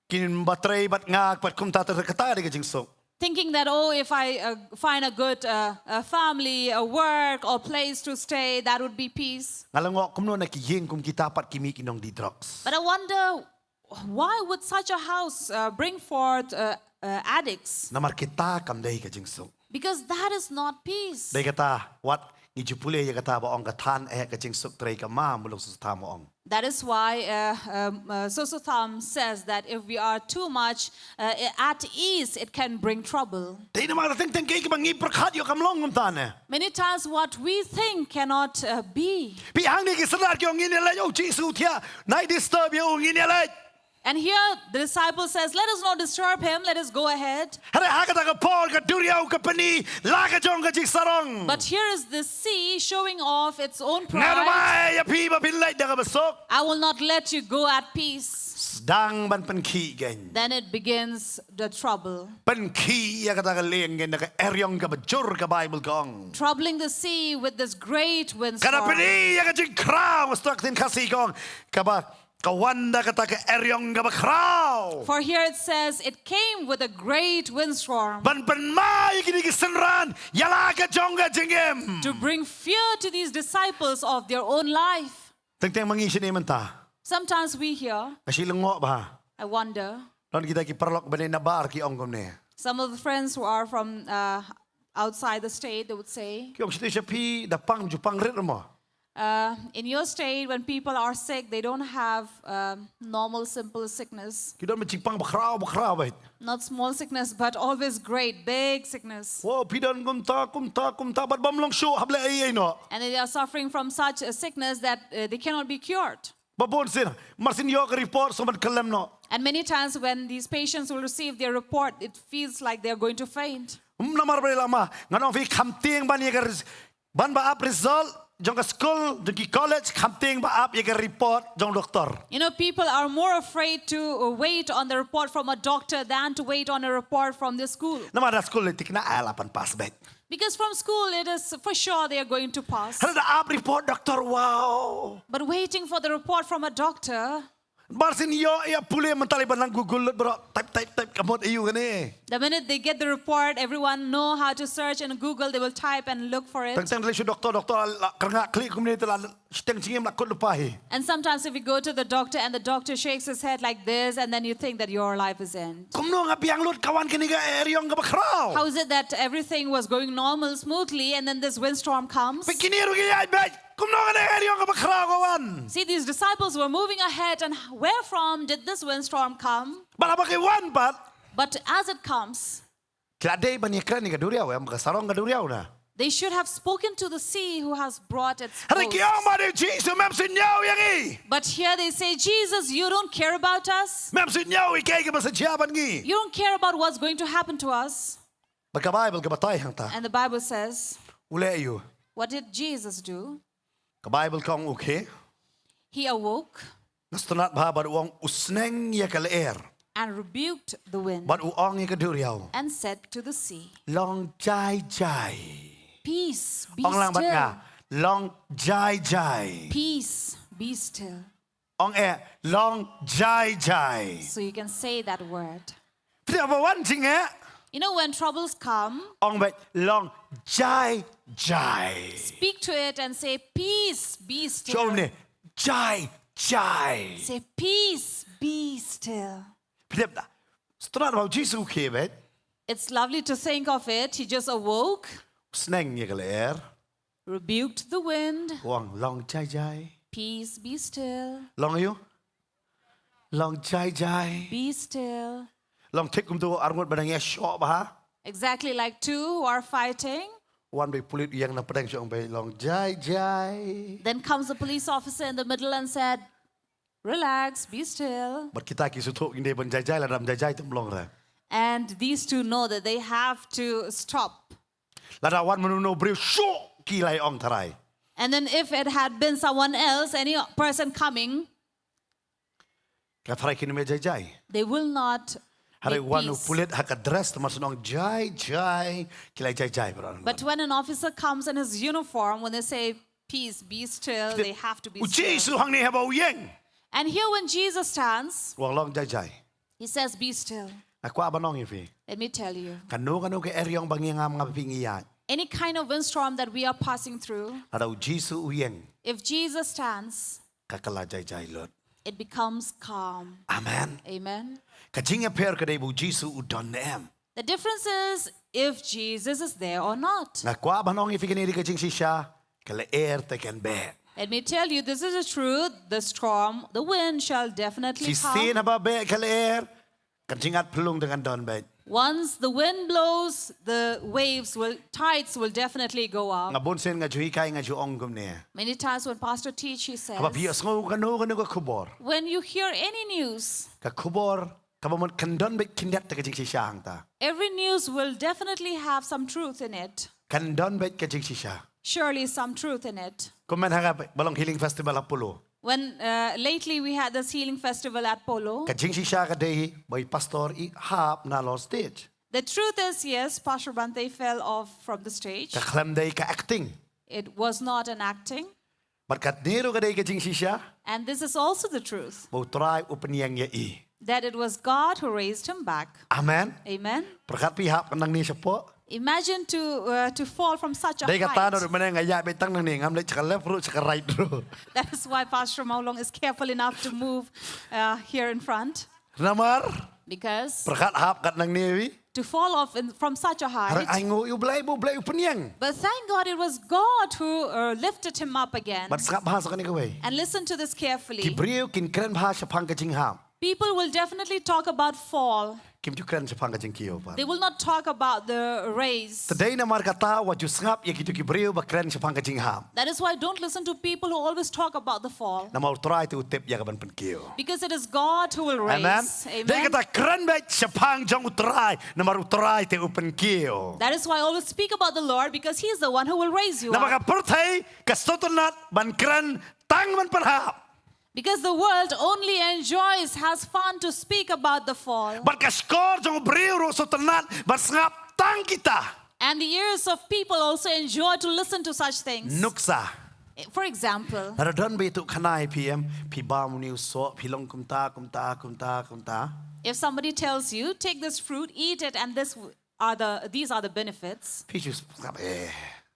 kin batrei bad nga, bad kumta ter, kata ka dei ka jingsuk. Thinking that, oh, if I uh, find a good uh, a family, a work, or place to stay, that would be peace. Nga la ngoh kumno na ki ïing kum kita pat ki mih ki nongdih drugs. But I wonder, why would such a house uh, bring forth uh, uh, addicts? Namar kita kam dei ka jingsuk. Because that is not peace. Dei kata, wat ngi ju pule ïa kata ba ong ka than eh ka jingsuk trei ka ma, Muluk Sossotham u ong. That is why uh, um, uh, Sossotham says that if we are too much uh, at ease, it can bring trouble. Dei namar teng teng kaei kaba ngi pyrkhat ïoh kam long kumta ne. Many times what we think cannot uh, be. Phi hangne ki synran ki ong ngin ïa leit, oh Jisu thiah, nai disturb ïa u, ngin ïa leit. And here the disciple says, let us not disturb him, let us go ahead. Hynrei ha kata ka por ka duriaw ka pyni la ka jong ka jingsarong. But here is the sea showing off its own pride. Ngan ym ai ïa phi ba phin leit da kaba suk. I will not let you go at peace. Sdang ban pynkhih keiñ. Then it begins the trouble. Pynkhih ïa kata ka lieng keiñ da ka eriong kaba jur, ka Baibl ka ong. Troubling the sea with this great windstorm. Ka da pyni ïa ka jingkhraw, stok ktien Khasi ka ong, kaba ka wan da kata ka eriong kaba khraw. For here it says, it came with a great windstorm. Ban pynmai ïa kine ki synran ïa la ka jong ka jingim. To bring fear to these disciples of their own life. Teng teng ma ngi shane mynta. Sometimes we hear, nga shu lyngngoh bha. I wonder. Don kita ki paralok ba dei na bar ki ong kumne. Some of the friends who are from uh, outside the state, they would say, ki ong sha phi da pang ju pang rit mo. Uh, in your state, when people are sick, they don't have um, normal, simple sickness. Ki don ba jingpang ba khraw, ba khraw beit. Not small sickness, but always great, big sickness. Wow, phi don kumta, kumta, kumta, bad bym long shuh hap leh ei ei noh. And they are suffering from such a sickness that uh, they cannot be cured. Ba bun sien, mar sien ïoh ka report sngewbha ban kyllem noh. And many times when these patients will receive their report, it feels like they are going to faint. Hmm, namar balei lama, ngan ong phi kham tieng ban ïa ka res-, ban ba ap result jong ka skul, jong ki college, kham tieng ba ap ïa ka report jong doktor. You know, people are more afraid to uh, wait on the report from a doctor than to wait on a report from the school. Namar da skul leh thikna ai la pan pass beit. Because from school, it is for sure they are going to pass. Hynrei da ap report doktor, wow. But waiting for the report from a doctor, mar sien ïoh ïa pule mynta lei ban nang Google lut bro, type, type, type, ka mut aïu kane. The minute they get the report, everyone know how to search in Google, they will type and look for it. Teng teng lei shu doktor, doktor la kyrngah khlieh kumne te la shiteng jingim la kut lypa hi. And sometimes if you go to the doctor and the doctor shakes his head like this, and then you think that your life is end. Kumno nga biang lut ka wan kane ka eriong kaba khraw. How is it that everything was going normal, smoothly, and then this windstorm comes? Phi kine ruh ki ïaid beit. Kumno kane ka eriong kaba khraw ka wan. See, these disciples were moving ahead, and where from did this windstorm come? Bad haba ki wan pat. But as it comes, ki la dei ban ïakren ïa ka duriaw, em, ka sarong ka duriaw na. They should have spoken to the sea who has brought its host. Hynrei ki ong ba dei Jisu, mem sngewthuh ïa ngi. But here they say, Jesus, you don't care about us. Mem sngewthuh ïa kaei kaba sa jia bad ngi. You don't care about what's going to happen to us. Bad ka Baibl ka batai hangta. And the Bible says, u leh aïu? What did Jesus do? Ka Baibl ka ong u khie. He awoke. Nga sngewtynnat bha bad u ong u sneng ïa ka lyer. And rebuked the wind. Bad u ong ïa ka duriaw. And said to the sea. Long jai jai. Peace, be still. Ong lang bad nga. Long jai jai. Peace, be still. Ong eh, long jai jai. So you can say that word. Phi tip haba wan jingeh. You know, when troubles come, ong beit long jai jai. Speak to it and say, peace, be still. Shu ong ne, jai jai. Say, peace, be still. Phi tip da. Sngewtynnat bha u Jisu u khie beit. It's lovely to think of it. He just awoke. Sneng ïa ka lyer. Rebuked the wind. U ong long jai jai. Peace, be still. Long aïu? Long jai jai. Be still. Long thik kumtu arngut ba dang ïashoh bha. Exactly like two who are fighting. Wan beit pulit ïeng na pdeng, shu ong beit long jai jai. Then comes the police officer in the middle and said, Relax, be still. Bad kita ki sngewthuh kin dei ban jai jai, lada ym jai jai te ym long re. And these two know that they have to stop. Lada wan mano mano briew shuh ki la ong tharai. And then if it had been someone else, any person coming, ka tharai kin ym jai jai. They will not. Hynrei wan u pulit ha ka dress te mar shu ong jai jai, ki la jai jai bro. But when an officer comes in his uniform, when they say, "Peace, be still," they have to be still. U Jisu hangne haba u ïeng. And here when Jesus stands, u ong long jai jai. He says, "Be still." Nga kwah ban ong ïa phi. Let me tell you. Kano kano ka eriong ba ngi ngam ngam phi ngi ïa. Any kind of windstorm that we are passing through, lada u Jisu u ïeng, if Jesus stands, ka kylla jai jai lut. It becomes calm. Amen. Amen. Ka jingïapher ka dei ba u Jisu u don ne em. The difference is if Jesus is there or not. Nga kwah ban ong ïa phi kane ka dei ka jingshisha, ka lyer te kan beh. Let me tell you, this is the truth. The storm, the wind shall definitely come. Shisien haba beh ka lyer, ka jingat phyllung te kan don beit. Once the wind blows, the waves will, tides will definitely go up. Nga bun sien nga ju hikai nga ju ong kumne. Many times when Pastor teach, he says, haba phi ïohsngew kano kano ka khubor, when you hear any news, ka khubor kaba mut kan don beit khyndiat te ka jingshisha hangta. Every news will definitely have some truth in it. Kan don beit ka jingshisha. Surely some truth in it. Kumne ha kaba long Healing Festival ha Polo. When, uh, lately we had this healing festival at Polo. Ka jingshisha ka dei ba i pastor i hap na lor stage. The truth is, yes, Pastor Bhante fell off from the stage. Ka khlem dei ka acting. It was not an acting. Bad kane ruh ka dei ka jingshisha. And this is also the truth. Ba u Trai u pynïeng ïa i. That it was God who raised him back. Amen. Amen. Pyrkhat phi hap nangne shapoh. Imagine to, uh, to fall from such a height. Dei kata nga ïaid beit tang nangne, ngam leit sha ka left ruh sha ka right ruh. That is why Pastor Mawlong is careful enough to move, uh, here in front. Namar? Because pyrkhat hap kat nangne wi. To fall off in, from such a height. Hynrei ainguh ïa u Blei, ba u Blei u pynïeng. But thank God it was God who, uh, lifted him up again. Bad sngap bha sa kane kawei. And listen to this carefully. Ki briew kin kren bha shaphang ka jinghap. People will definitely talk about fall. Kim ju kren shaphang ka jingkiew pat. They will not talk about the race. Te dei namar kata wat ju sngap ïa kito ki briew ba kren shaphang ka jinghap. That is why don't listen to people who always talk about the fall. Namar u Trai te u tip ïa ka ban pynkiew. Because it is God who will raise. Amen. Amen. Dei kata kren beit shaphang jong u Trai, namar u Trai te u pynkiew. That is why always speak about the Lord, because he is the one who will raise you up. Namar ka pyrthei ka sngewtynnat ban kren tang ban pynhap. Because the world only enjoys, has fun to speak about the fall. Bad ka shkor jong u briew ruh sngewtynnat ban sngap tang kita. And the ears of people also enjoy to listen to such things. Nuksa. Eh, for example, lada don ba ïathuh khana ïa phi em, phi bam une u soh, phi long kumta, kumta, kumta, kumta. If somebody tells you, "Take this fruit, eat it, and this w-, are the, these are the benefits," phi ju sngap, eh.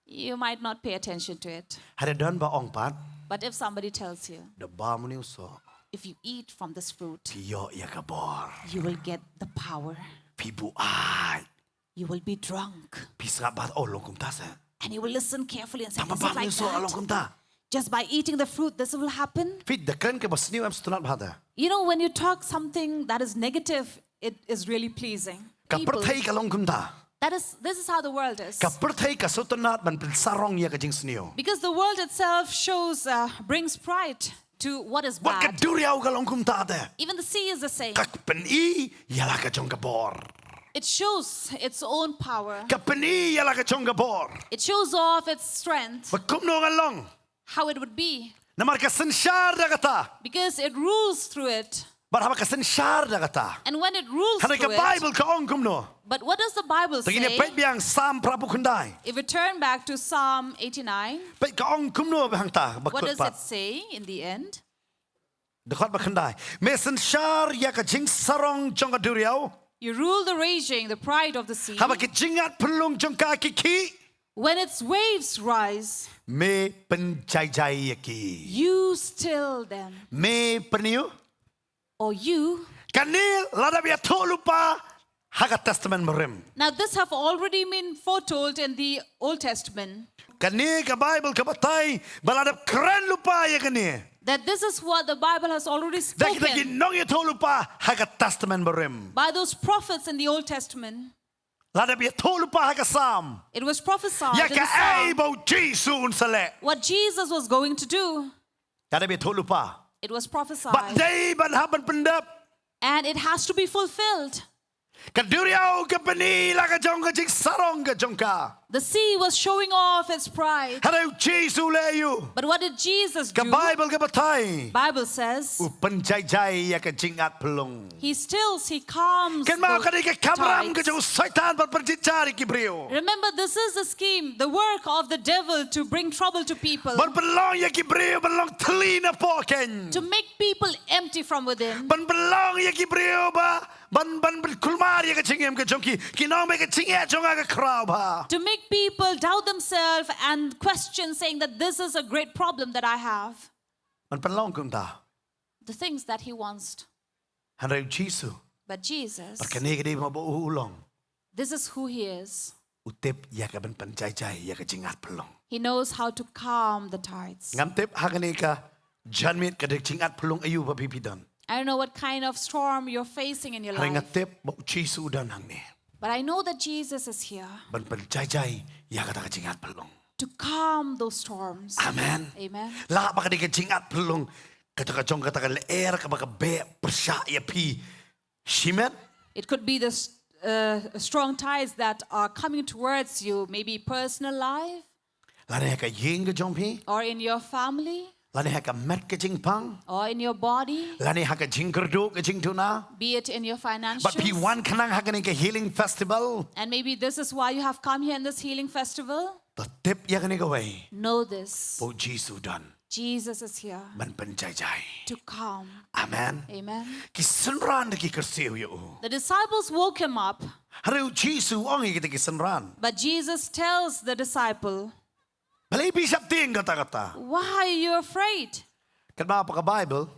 You might not pay attention to it. Hynrei don ba ong pat. But if somebody tells you, "Da bam une u soh, if you eat from this fruit, phi ïoh ïa ka bor, you will get the power, phi buaid, you will be drunk," phi sngap bha, oh, long kumta seh. And you will listen carefully and say, "Is it like that? Tang ba bam une u soh long kumta." Just by eating the fruit, this will happen? Phi, da kren kaba sniew em sngewtynnat bha da. You know, when you talk something that is negative, it is really pleasing. Ka pyrthei ka long kumta. That is, this is how the world is. Ka pyrthei ka sngewtynnat ban pynsarong ïa ka jingsniew. Because the world itself shows, uh, brings pride to what is bad. Wat ka duriaw ka long kumta te. Even the sea is the same. Ka pyni ïa la ka jong ka bor. It shows its own power. Ka pyni ïa la ka jong ka bor. It shows off its strength. Ba kumno ngan long. How it would be. Namar ka synshar da kata. Because it rules through it. Bad haba ka synshar da kata. And when it rules through it. Hynrei ka Baibl ka ong kumno. But what does the Bible say? Te ngin ïa peit biang Salm phra phew khyndai. If we turn back to Psalm eighty-nine, peit ka ong kumno ba hangta, ba kut pat. What does it say in the end? Dkhot ba khyndai. Me synshar ïa ka jingsarong jong ka duriaw. You rule the raging, the pride of the sea. Haba ki jingat pynlong jong ka ki khih. When its waves rise, me pynjaijai ïa ki. You still them. Me pynïoh. Or you. Kane la dep ïathuh lypa ha ka Testament Barim. Now this have already been foretold in the Old Testament. Kane ka Baibl ka batai ba la dep kren lypa ïa kane. That this is what the Bible has already spoken. Da kita ki nongïathuh lypa ha ka Testament Barim. By those prophets in the Old Testament. La dep ïathuh lypa ha ka Salm. It was prophesied in the Psalm. Ïa kaei ba u Jisu un sa leh. What Jesus was going to do. La dep ïathuh lypa. It was prophesied. Bad dei ban hap ban pyndep. And it has to be fulfilled. Ka duriaw ka pyni la ka jong ka jingsarong ka jong ka. The sea was showing off its pride. Hynrei u Jisu u leh aïu? But what did Jesus do? Ka Baibl ka batai. Bible says, u pynjaijai ïa ka jingat phyllung. He stills, he calms the tides. Kynmaw ka dei ka kamram ka jong u Soitan ban pynjynjar ïa ki briew. Remember, this is the scheme, the work of the devil to bring trouble to people. Ban pynlong ïa ki briew ban long thylli napoh kein. To make people empty from within. Ban pynlong ïa ki briew ba ban, ban, ban kulmar ïa ka jingim ka jong ki. Kin ong ba ka jingeh jong nga ka khraw bha. To make people doubt themselves and question, saying that this is a great problem that I have. Ban pynlong kumta. The things that he wants. Hynrei u Jisu. But Jesus, bad kane ka dei ma ba u u long. This is who he is. U tip ïa ka ban pynjaijai ïa ka jingat phyllung. He knows how to calm the tides. Ngam tip ha kane ka janmiet ka dei jingat phyllung aïu ba phi phi don. I don't know what kind of storm you're facing in your life. Hynrei nga tip ba u Jisu u don hangne. But I know that Jesus is here. Ban pynjaijai ïa kata ka jingat phyllung. To calm those storms. Amen. Amen. Lah ba ka dei ka jingat phyllung kata ka jong kata ka lyer kaba ka beh pyrshah ïa phi shimet. It could be the s- uh, strong tides that are coming towards you, maybe personal life. Lane ha ka ïing ka jong phi. Or in your family. Lane ha ka met ka jingpang. Or in your body. Lane ha ka jingkyrduh ka jingduna. Be it in your financials. Bad phi wan khnang ha kane ka healing festival. And maybe this is why you have come here in this healing festival. To tip ïa kane kawei. Know this. Ba u Jisu u don. Jesus is here. Ban pynjaijai. To calm. Amen. Amen. Ki synran ki kyrsiew ïa u. The disciples woke him up. Hynrei u Jisu u ong ïa kita ki synran. But Jesus tells the disciple, balei phi sheptieng katta katta? Why are you afraid? Katba ha ka Baibl.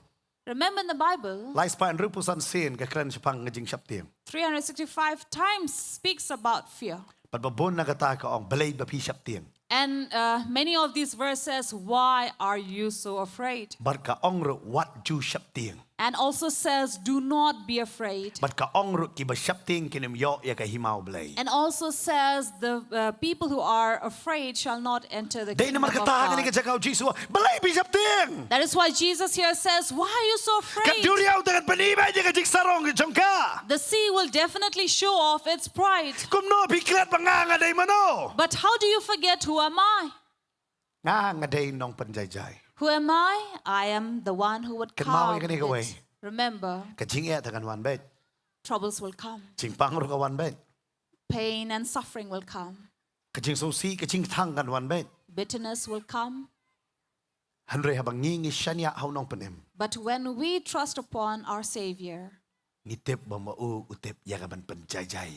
Remember in the Bible, lai spah hynriewphew san sien ka kren shaphang ka jingsheptieng. Three hundred sixty-five times speaks about fear. Bad ba bun na kata ka ong balei ba phi sheptieng. And uh, many of these verses, why are you so afraid? Bad ka ong ruh wat ju sheptieng. And also says, do not be afraid. Bad ka ong ruh kiba sheptieng kin ym ïoh ïa ka hima u Blei. And also says, the uh, people who are afraid shall not enter the kingdom of God. Dei namar kata ha kane ka jaka u Jisu, balei phi sheptieng? That is why Jesus here says, why are you so afraid? Ka duriaw te kan pyni beit ïa ka jingsarong ka jong ka. The sea will definitely show off its pride. Kumno phi klet ba nga nga dei mano? But how do you forget who am I? Nga nga dei nongpynjaijai. Who am I? I am the one who would calm it. Kynmaw ïa kane kawei. Remember, ka jingeh te kan wan beit. Troubles will come. Jingpang ruh ka wan beit. Pain and suffering will come. Ka jingsngewsih, ka jingthang kan wan beit. Bitterness will come. Hynrei haba ngi ngi shaniah ha u Nongpynim. But when we trust upon our Savior, ngi tip ba ma u u tip ïa ka ban pynjaijai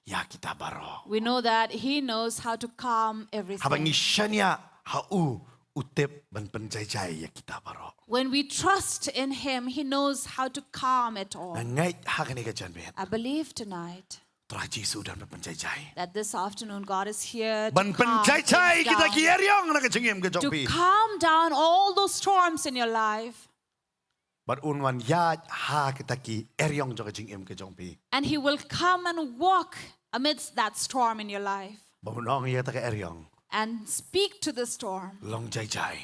ïa kita baroh. We know that he knows how to calm everything. Haba ngi shaniah ha u u tip ban pynjaijai ïa kita baroh. When we trust in him, he knows how to calm it all. Nga ngeit ha kane ka janmiet. I believe tonight. Trai Jisu u don ban pynjaijai. That this afternoon God is here to calm things down. Ban pynjaijai kita ki eriong na ka jingim ka jong phi. To calm down all those storms in your life. Bad un wan ïaid ha kita ki eriong jong ka jingim ka jong phi. And he will come and walk amidst that storm in your life. Bad un ong ïa kita ki eriong. And speak to the storm. Long jaijai.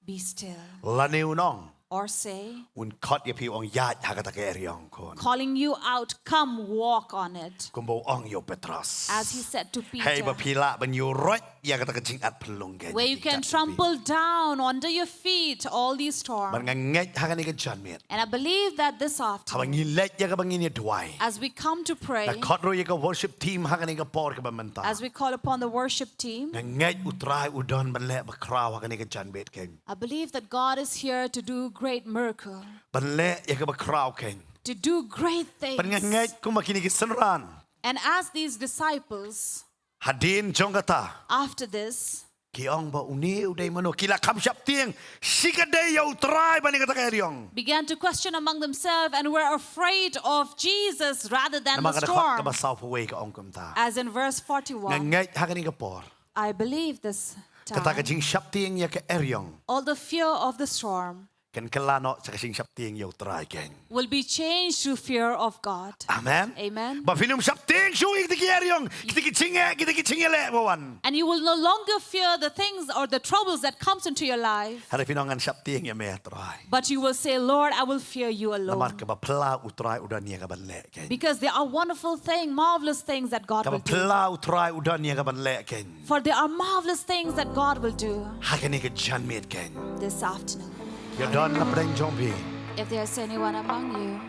Be still. Lane un ong. Or say. Un khot ïa phi u ong ïaid ha kita ki eriong khun. Calling you out, come walk on it. Kumba u ong ïa u Petros. As he said to Peter. Hei ba phi lah ban ïuh roit ïa kata ka jingat phyllung ka. Where you can trample down under your feet all these storms. Bad nga ngeit ha kane ka janmiet. And I believe that this afternoon, haba ngi leit ïa kaba ngin ïa duwai, as we come to pray, nga khot ruh ïa ka worship team ha kane ka por kaba mynta. As we call upon the worship team, nga ngeit u Trai u don ban leh ba khraw ha kane ka janmiet kein. I believe that God is here to do great miracle. Ban leh ïa kaba khraw kein. To do great things. Bad nga ngeit kumba kine ki synran. And as these disciples, hadien jong kata, after this, ki ong ba une u dei mano, ki la kham sheptieng shikatdei ïa u Trai ban ïa kata ka eriong. Began to question among themselves and were afraid of Jesus rather than the storm. Namar ka dkhot kaba sawphew wei ka ong kumta. As in verse forty-one. Nga ngeit ha kane ka por. I believe this time. Kata ka jingsheptieng ïa ka eriong. All the fear of the storm. kan kylla noh sha ka jingsheptieng ïa U Trai kein. Will be changed to fear of God. Amen. Amen. Ba phin ym sheptieng shuh ïa kita ki eriong, kita ki jingeh, kita ki jingeh leh ba wan. And you will no longer fear the things or the troubles that comes into your life. Hynrei phin ong ngan sheptieng ïa me Trai. But you will say, "Lord, I will fear you alone." Namar kaba phylla U Trai u don ïa kaban leh kein. Because there are wonderful things, marvelous things that God will do. Kaba phylla U Trai u don ïa kaban leh kein. For there are marvelous things that God will do. Ha kane ka janmiet kein. This afternoon. Ïa don na pdeng jong phi. If there's anyone among you,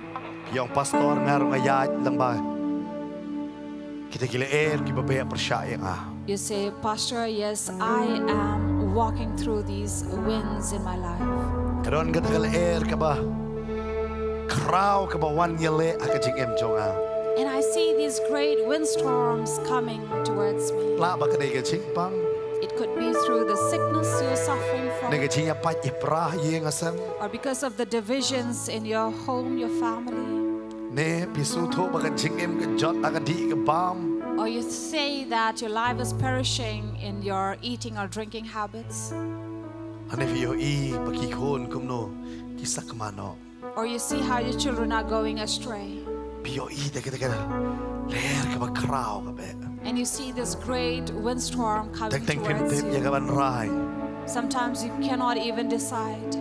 ïong pastor nga ruh nga ïaid lang ba kita ki lyer kiba beh pyrshah ïa nga. You say, "Pastor, yes, I am walking through these winds in my life." Ka don kata ka lyer kaba khraw kaba wan ïaleh ha ka jingim jong nga. And I see these great windstorms coming towards me. Lah ba ka dei ka jingpang. It could be through the sickness you're suffering from. Ne ka jingïapait ïapra ïing ha sem. Or because of the divisions in your home, your family. Ne phi sngewthuh ba ka jingim ka jot ha ka dih ka bam. Or you say that your life is perishing in your eating or drinking habits. Hynrei phi ïohi ba ki khun kumno ki sakma noh. Or you see how your children are going astray. Phi ïohi da kata ka lyer kaba khraw ka beh. And you see this great windstorm coming towards you. Teng teng phim tip ïa kaban rai. Sometimes you cannot even decide.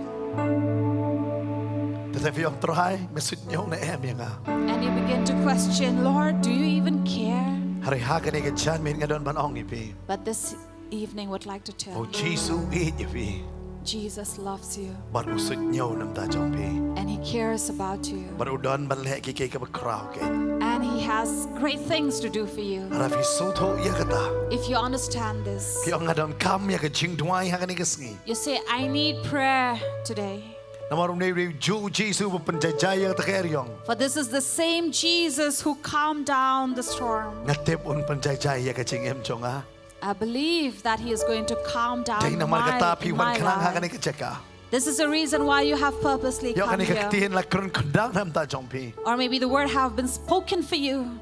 Te te phi ong Trai, me suidñiew ne em ïa nga. And you begin to question, "Lord, do you even care?" Hynrei ha kane ka janmiet nga don ban ong ïa phi. But this evening would like to tell you, U Jisu u ïeit ïa phi. Jesus loves you. Bad u suidñiew na bynta jong phi. And he cares about you. Bad u don ban leh kiei kiei kiba khraw kein. And he has great things to do for you. Hynrei phi sngewthuh ïa kata. If you understand this, phi ong nga donkam ïa ka jingduwai ha kane ka sngi. You say, "I need prayer today." Namar une u dei u Jisu uba pynjaijai ïa kata ka eriong. For this is the same Jesus who calmed down the storm. Nga tip un pynjaijai ïa ka jingim jong nga. I believe that he is going to calm down my, in my life. Dei namar kata phi wan khnang ha kane ka jaka. This is the reason why you have purposely come here. Ïoh kane ka ktien la kren khyndang na bynta jong phi. Or maybe the word have been spoken for you.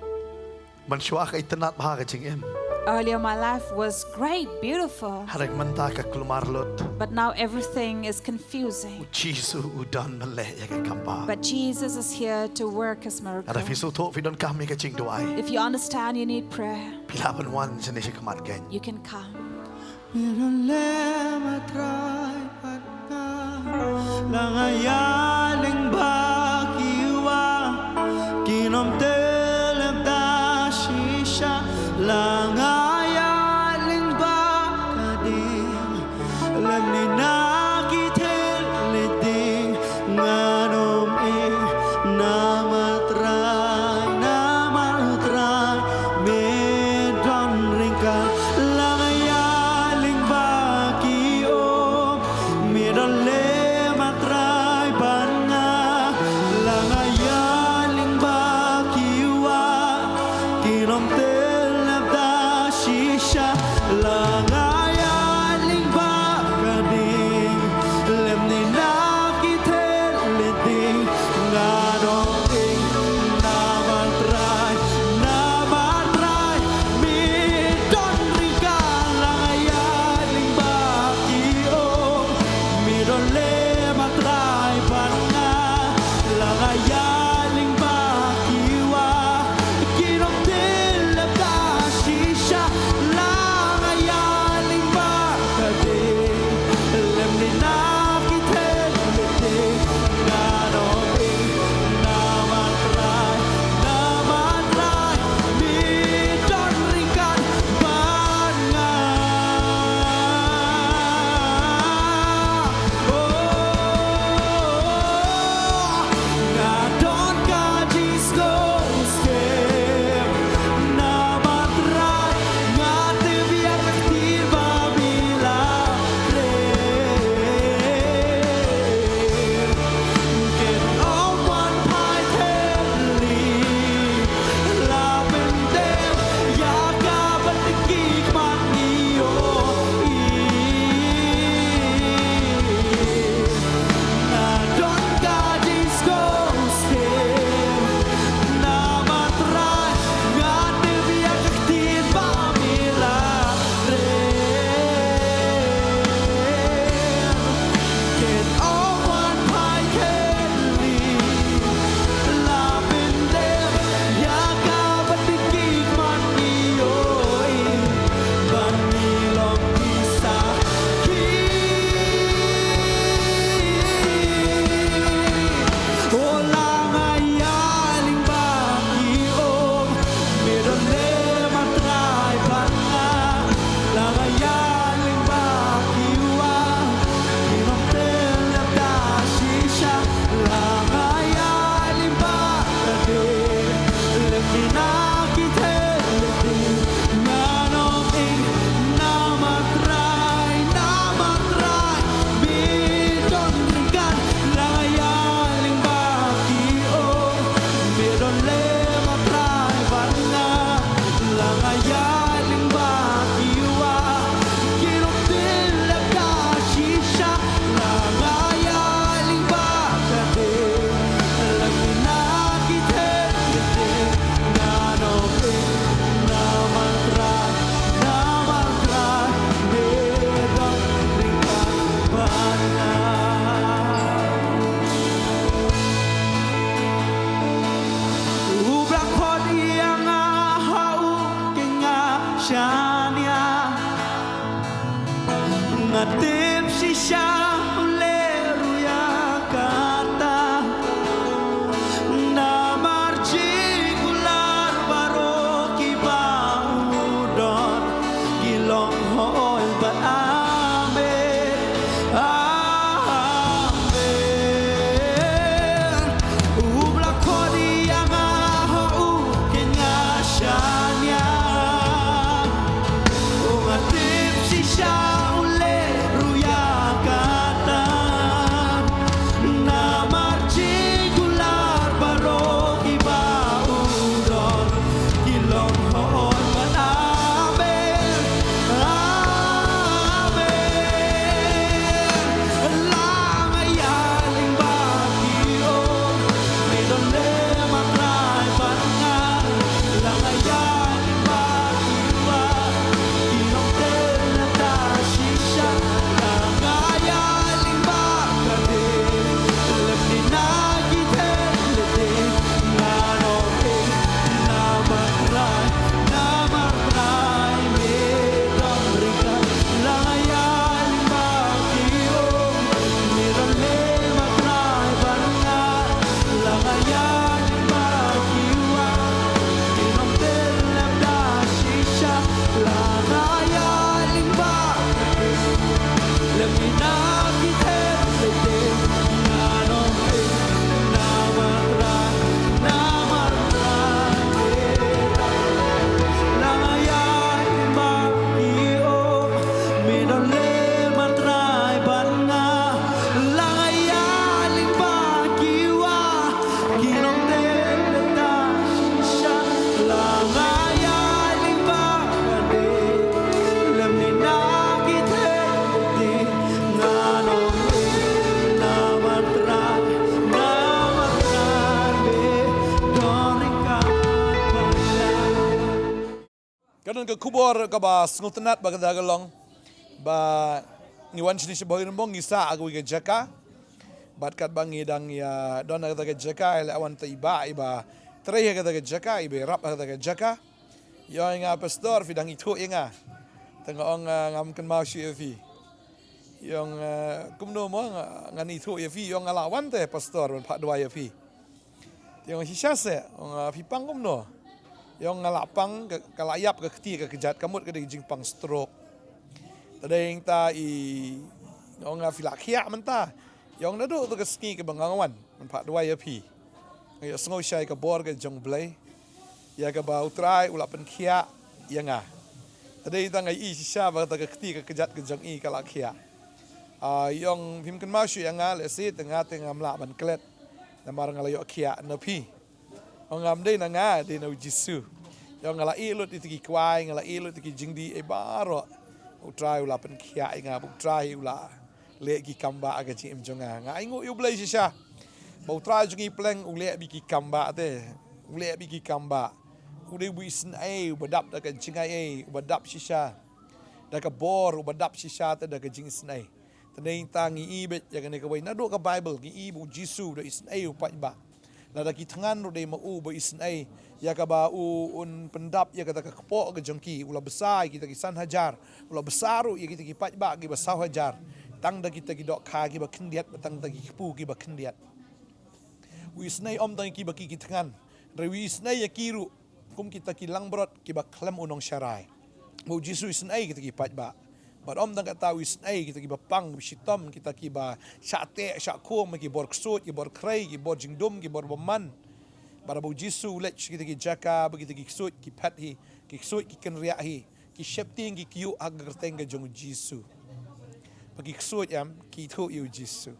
Mynshuwa ka itynnad bha ka jingim. Earlier my life was great, beautiful. Hynrei mynta ka kulmar lut. But now everything is confusing. U Jisu u don ban leh ïa ka kam bha. But Jesus is here to work his miracle. Hynrei phi sngewthuh phi donkam ïa ka jingduwai. If you understand you need prayer, phi lah ban wan shane shakhmat kein. You can come. Me don lem, a Trai, bad nga, la nga ïaid lyngba ki wah, kin ym tylli da shisha, la nga ïaid lyngba ka ding, lymne na ki thylliej ding, ngan ym ïeh, namar Trai, namar Trai me don ryngkat. La nga ïaid lyngba ki um, me don lem, a Trai, bad nga. La nga ïaid lyngba ki wah, kin ym tylli da shisha, la nga ïaid lyngba ka ding, lymne na ki thylliej ding, ngan ym Ka khubor kaba sngewtynnat ba kata ka long ba ngi wan shane sha Bhoirymbong, ngi sah ha kawei ka jaka. Bad katba ngi dang ïa don ha kata ka jaka, ïa la wan ta i bah iba trei ha kata ka jaka, iba ïarap ha kata ka jaka. Ïa nga, "Pastor, phi dang ithuh ïa nga?" Te nga ong, "Ah, ngam kynmaw shuh ïa phi." Ïa nga, "Kumno mo nga, ngan ithuh ïa phi?" Ïa nga, "La wan te pastor ban phah duwai ïa phi." Te ïa nga, "Shisha se?" Ïa nga, "Phi pang kumno?" Ïa nga, "La pang ka, ka la ïap ka kti ka kjat, ka mut ka dei ka jingpang stroke." Te dei ta i, ïa nga, "Phi la khiah mynta?" Ïa nga, "Naduh tu ka sngi kaba nga wan ban phah duwai ïa phi, nga ïohsngew shai ka bor ka jong U Blei, ïa kaba U Trai u la pynkhiah ïa nga." Te dei ta nga i shisha ba ta ka kti ka kjat ka jong i ka la khiah. Ah, ïa nga, "Phim kynmaw shuh ïa nga, lehse te nga te ngam lah ban klet, namar nga la ïoh khiah na phi." Ïa nga, "Ym dei na nga, dei na U Jisu." Ïa nga, "La ïeh lut ïa ki kwai, nga la ïeh lut ïa ki jingdih ei baroh. U Trai u la pynkhiah ïa nga, U Trai u la leh ki kam bah ha ka jingim jong nga." Nga ainguh ïa U Blei shisha ba U Trai jong ngi pleng u leh bad ki kam bah te. U leh bad ki kam bah. U dei uba isynei, uba dap da ka jingai ei, uba dap shisha da ka bor, uba dap shisha te da ka jingisynei. Te dei ta ngi i bad ïa kane kawei, naduh ka Baibl ngi i ba U Jisu u dei isynei, u paidbah. Lada ki thngan ruh dei ma u ba isynei, ïa kaba u un pyndap ïa kata ka kpoh ka jong ki, u la bsa ïa kita ki san hajar, u la bsa ruh ïa kita ki paidbah kiba saw hajar, tang da kita ki dohkha kiba khyndiat, tang da ki kpu kiba khyndiat. U isynei ym tang ïa kiba ki ki thngan, hynrei u isynei ïa ki ruh kum kita ki langbrot kiba khlem u nongsharai. Ba U Jisu u isynei kita ki paidbah. Bad ym tang kata, u isynei kita kiba pang, kiba shitom, kita kiba shah teh shah khum, ki bor ksuid, ki bor khrei, ki bor jingdum, ki bor bymman. Bad ba U Jisu u leit sha kita ki jaka ba kita ki ksuid ki phet hi, ki ksuid ki kynriah hi, ki sheptieng ki kyiuh ha ka kyrteng ka jong U Jisu. Ba ki ksuid em ki ithuh ïa U Jisu.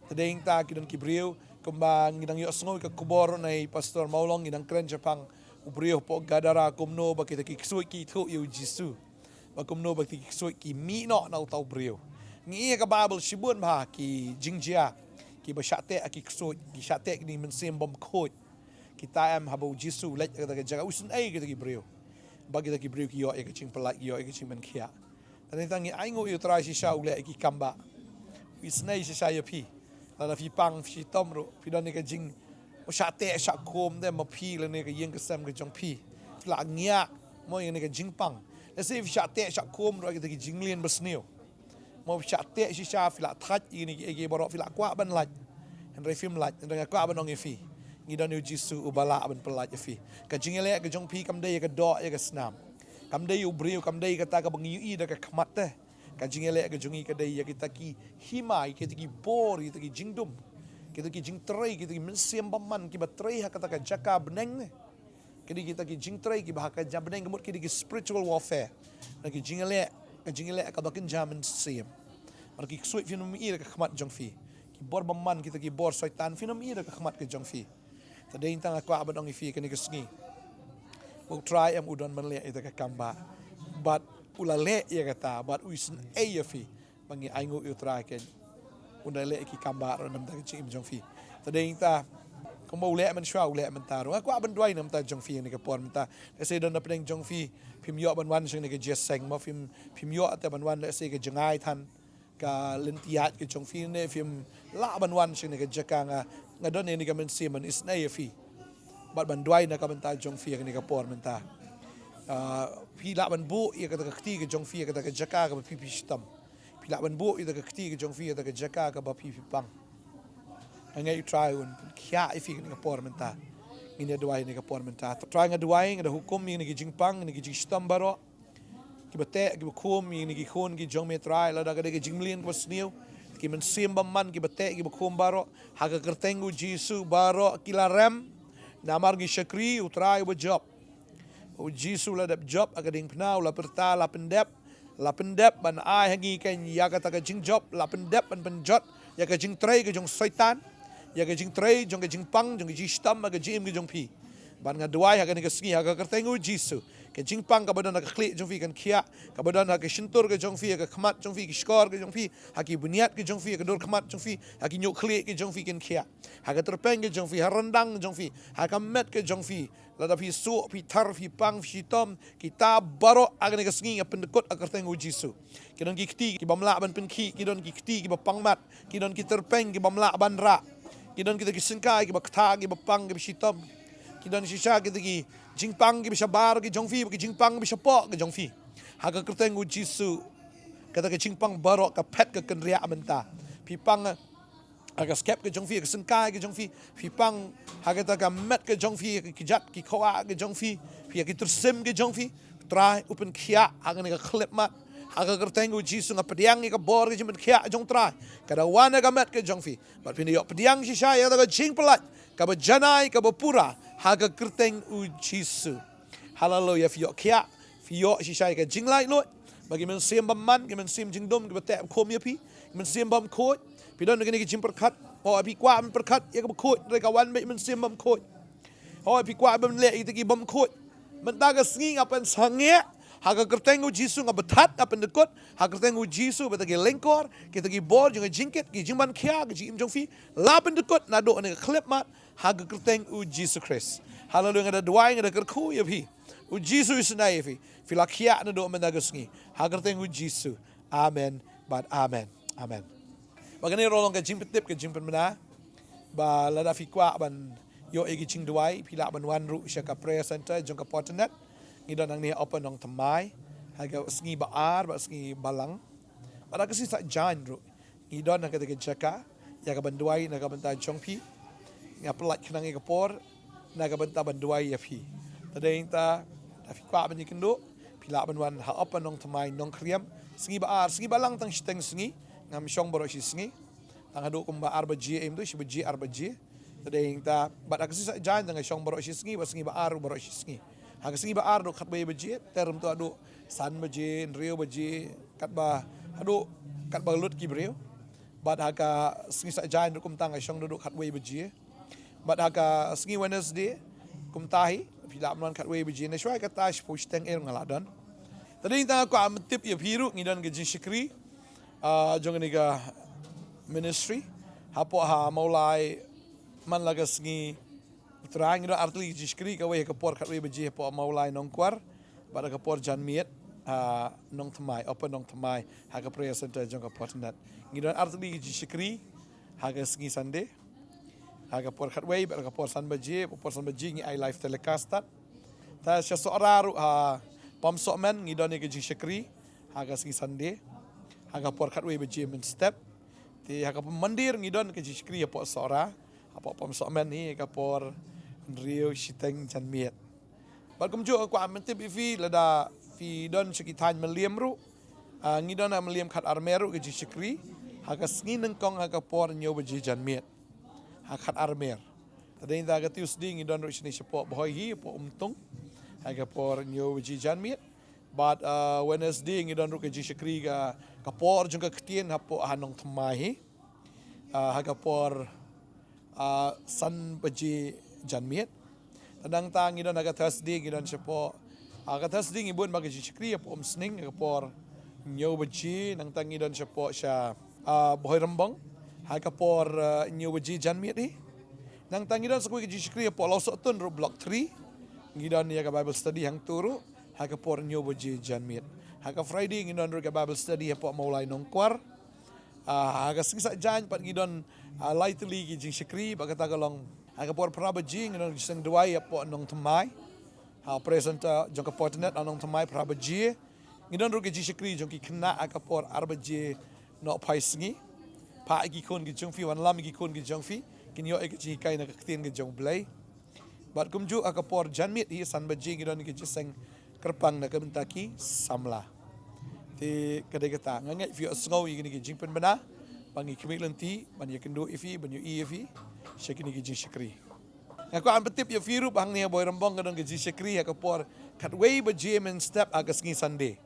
Te dei ta ki don ki briew, kumba ngi dang ïohsngew ïa ka khubor na i Pastor Mawlong, ngi dang kren shaphang u briew hapoh Gadara, kumno ba kita ki ksuid ki ithuh ïa U Jisu. Ba kumno ba kita ki ksuid ki mih noh na uta u briew. Ngi i ha ka Baibl shibun bha ki jingjia kiba shah teh ha ki ksuid, ki shah teh ha ki mynsiem bymkhuid. Kita em, haba U Jisu u leit ha kata ka jaka u isynei ïa kita ki briew. Ba kita ki briew ki ïoh ïa ka jingpyllait, ki ïoh ïa ka jingpynkhiah. Te dei ta ngi ainguh ïa U Trai shisha u leh ïa ki kam bah. U isynei shisha ïa phi. Lada phi pang, phi shitom ruh, phi don ïa ka jing, u shah teh shah khum te ma phi lane ka ïing ka sem ka jong phi. Phi la ngiah mo ïa kane ka jingpang. Lehse phi shah teh shah khum ruh ha kita ki jingleh basniew. Mo phi shah teh shisha, phi la thait ïa kine kiei kiei baroh, phi la kwah ban lait. Hynrei phim lait, hynrei nga kwah ban ong ïa phi, ngi don ïa U Jisu uba lah ban pyllait ïa phi. Ka jingïaleh ka jong phi kam dei ïa ka doh ïa ka snam. Kam dei ïa u briew, kam dei ïa kata kaba ngi ïohi da ka khmat te. Ka jingïaleh ka jong ngi ka dei ïa kita ki hima, ïa kita ki bor, ïa kita ki jingdum, kita ki jingtrei, kita ki mynsiem bymman kiba trei ha kata ka jaka bneng ne. Ki dei kita ki jingtrei kiba ha ka jaka bneng, ka mut ki dei ki spiritual warfare. Na ki jingïaleh, ka jingïaleh kaba kynja mynsiem. Mar ki ksuid phin ym i da ka khmat jong phi. Ki bor bymman, kita ki bor Soitan phin ym i da ka khmat ka jong phi. Te dei ta nga kwah ban ong ïa phi kane ka sngi, ba U Trai em u don ban leh ïa kata ka kam bah. Bad u la leh ïa kata, bad u isynei ïa phi. Ba ngi ainguh ïa U Trai, kan un da leh ïa ki kam bah ruh na ka bynta ka jingim jong phi. Te dei ta, kumba u leh mynshuwa u leh mynta ruh. Nga kwah ban duwai na ka bynta jong phi ha kane ka por mynta. Lehse don na pdeng jong phi, phim ïoh ban wan sha kane ka jingïaseng, mo phim, phim ïoh te ban wan, lehse ka jngai than, ka lynti ïaid ka jong phi ne phim lah ban wan sha kane ka jaka, nga, nga don ïa kane ka mynsiem ban isynei ïa phi. Bad ban duwai na ka bynta jong phi ha kane ka por mynta. Ah, phi lah ban buh ïa kata ka kti ka jong phi ha kata ka jaka kaba phi, phi shitom. Phi lah ban buh ïa kata ka kti ka jong phi ha kata ka jaka kaba phi, phi pang. Nga ngeit U Trai un pynkhiah ïa phi ha kane ka por mynta. Ngin ïa duwai ha kane ka por mynta. Trai, nga duwai, nga da hukum ïa kine ki jingpang, ïa kine ki jingshitom baroh. Kiba teh, kiba khum ïa kine ki khun ki jong me Trai, lada ka dei ka jingmlien kaba sniew, ki mynsiem bymman kiba teh, kiba khum baroh, ha ka kyrteng U Jisu baroh ki la rem. Namar ngi shakri U Trai uba jop. U Jisu la dep jop ha ka diengphna, u la pyrta, la pyndep, la pyndep ban ai ha ngi kane ïa kata ka jingjop, la pyndep ban pynjot ïa ka jingtrei ka jong Soitan, ïa ka jingtrei jong ka jingpang, jong ka jingshitom ha ka jingim ka jong phi. Bad nga duwai ha kane ka sngi ha ka kyrteng U Jisu, Ka jingpang kaba don ha ka khlieh jong phi kan khiah, kaba don ha ka shyntur ka jong phi, ha ka khmat jong phi, ki shkor ka jong phi, ha ki bniat ka jong phi, ha ka dur khmat jong phi, ha ki ñiuh khlieh ka jong phi kan khiah. Ha ka tyrpeng ka jong phi, ha ryndang ka jong phi, ha ka met ka jong phi, lada phi suh, phi thar, phi pang, phi shitom, kita baroh ha kane ka sngi nga pyndkut ha ka kyrteng u Jisu. Ki don ki kti kiba ym lah ban pynkhih, ki don ki kti kiba pang mat, ki don ki tyrpeng kiba ym lah ban rah, ki don kita ki syngkai kiba kta, kiba pang, kiba shitom, ki don shisha kita ki jingpang kiba shabar ki jong phi, ki jingpang kiba shapoh ki jong phi. Ha ka kyrteng u Jisu, kata ka jingpang baroh ka phet ka kynriah mynta. Phi pang ha ka skep ka jong phi, ha ka syngkai ka jong phi, phi pang ha kata ka met ka jong phi, ha ki kjat ki kwah ka jong phi, phi ha ki tyrsim ka jong phi. Trai, u pynkhiah ha kane ka khyllipmat. Ha ka kyrteng u Jisu nga pdiang ïa ka bor ka jingpynkhiah jong Trai, ka da wan ha ka met ka jong phi. Bad phin ïoh pdiang shisha ïa kata ka jingpyllait kaba janai, kaba pura, ha ka kyrteng u Jisu. Haleluia, phi ïoh khiah, phi ïoh shisha ïa ka jinglaitluid. Ba ki mynsiem bymman, ki mynsiem jingdum kiba teh khum ïa phi, ki mynsiem bymkhuid, phi don kine ki jingpyrkhat. Hooid, phi kwah ban pyrkhat ïa kaba khuid, hynrei ka wan beit mynsiem bymkhuid. Hooid, phi kwah ban leh ïa kita ki bymkhuid. Mynta ka sngi nga pynsangeh ha ka kyrteng u Jisu, nga bthah, nga pyndkut ha ka kyrteng u Jisu, ba kita ki lyngkor, kita ki bor jong ka jingkit, ki jingman khia ka jingim jong phi, la pyndkut naduh kane ka khyllipmat ha ka kyrteng u Jisu Khrist. Haleluia, nga da duwai, nga da kyrkhu ïa phi. U Jisu u isynei ïa phi. Phi la khiah naduh mynta ka sngi ha ka kyrteng u Jisu. Amen bad amen. Amen. Bad kane ruh long ka jingpyntip, ka jingpynbna, ba lada phi kwah ban ïoh ïa ki jingduwai, phi lah ban wan ruh sha ka prayer center jong ka Fortinet. Ngi don hangne ha Upper Nongthymmai ha ka sngi ba ar bad sngi balang. Bad ha ka sngi Saitjaiñ ruh ngi don ha kata ka jaka ïa ka ban duwai na ka bynta jong phi. Nga pyllait khnang ïa ka por na ka bynta ban duwai ïa phi. Te dei nangta, lada phi kwah ban ïakynduh, phi lah ban wan ha Upper Nongthymmai, Nongkhriam. Sngi ba ar, sngi balang tang shiteng sngi, ngam shong baroh shi sngi. Tang haduh kumba ar baje, em tu, shi baje, ar baje. Te dei nangta, bad ha ka sngi Saitjaiñ tang nga shong baroh shi sngi, bad sngi ba ar baroh shi sngi. Ha ka sngi ba ar haduh khatwei baje, ter, em tu, haduh san baje, hynriew baje, katba, haduh katba lut ki briew. Bad ha ka sngi Saitjaiñ ruh kumta nga shong haduh khatwei baje. Bad ha ka sngi Wednesday kumta hi, phi lah ban wan khatwei baje, na shuwa kata shiphew shiteng, em, nga la don. Te dei nangta, nga kwah ban tip ïa phi ruh, ngi don ka jingshakri, ah, jong kane ka ministry hapoh ha Mawlai man la ka sngi. Trai, ngi don artylli ki jingshakri, kawei ha ka por khatwei baje hapoh Mawlai Nongkwar, bad ha ka por janmiet ha Nongthymmai, Upper Nongthymmai, ha ka prayer center jong ka Fortinet. Ngi don artylli ki jingshakri ha ka sngi Sunday, ha ka por khatwei bad ha ka por san baje. Ha ka por san baje ngi ai live telecast tad. Te sha Sohra ruh ha Pamsohmen ngi don ïa ka jingshakri ha ka sngi Sunday ha ka por khatwei baje mynstep. Te ha ka Pammandir ngi don ka jingshakri hapoh Sohra, hapoh Pamsohmen hi ha ka por hynriew shiteng janmiet. Bad kumjuh nga kwah ban tip ïa phi, lada phi don sha ki thaiñ Mylliem ruh, ah, ngi don ha Mylliem Khatarmer ruh ka jingshakri ha ka sngi nyngkong ha ka por hynñiew baje janmiet ha Khatarmer. Te dei nangta, ha ka Tuesday ngi don ruh shane shapoh Bhoi hi, hapoh Umtung, ha ka por hynñiew baje janmiet. Bad, ah, Wednesday ngi don ruh ka jingshakri ka, ka por jong ka ktien hapoh ha Nongthymmai hi, ah, ha ka por, ah, san baje janmiet. Te nangta ngi don ha ka Thursday, ngi don shapoh, ha ka Thursday ngi bun bha ka jingshakri hapoh Umsning ha ka por hynñiew baje. Nangta ngi don shapoh sha, ah, Bhoirymbong ha ka por, ah, hynñiew baje janmiet hi. Nangta ngi don sa kawei ka jingshakri hapoh Lawsohtun ruh, Block three. Ngi don ïa ka Bible study hangto ruh ha ka por hynñiew baje janmiet. Ha ka Friday ngi don ruh ka Bible study hapoh Mawlai Nongkwar. Ah, ha ka sngi Saitjaiñ pat ngi don, ah, lai tylli ki jingshakri, bad kata ka long ha ka por phra baje ngi don ka jingseng duwai hapoh Nongthymmai, ha prayer center jong ka Fortinet ha Nongthymmai, phra baje. Ngi don ruh ka jingshakri jong ki khynnah ha ka por ar baje nohphai sngi. Phah ïa ki khun ki jong phi, wanlam ïa ki khun ki jong phi, kin ïoh ïa ka jinghikai na ka ktien ka jong U Blei. Bad kumjuh ha ka por janmiet hi, san baje, ngi don ka jingseng kyrpang na ka bynta ki samla. Te ka dei kata, nga ngeit phi ïohsngew ïa kine ki jingpynbna, ba ngi khmih lynti ban ïakynduh ïa phi, ban ïohi ïa phi sha kine ki jingshakri. Nga kwah ban pyntip ïa phi ruh ba hangne ha Bhoirymbong ka don ka jingshakri ha ka por khatwei baje mynstep ha ka sngi Sunday.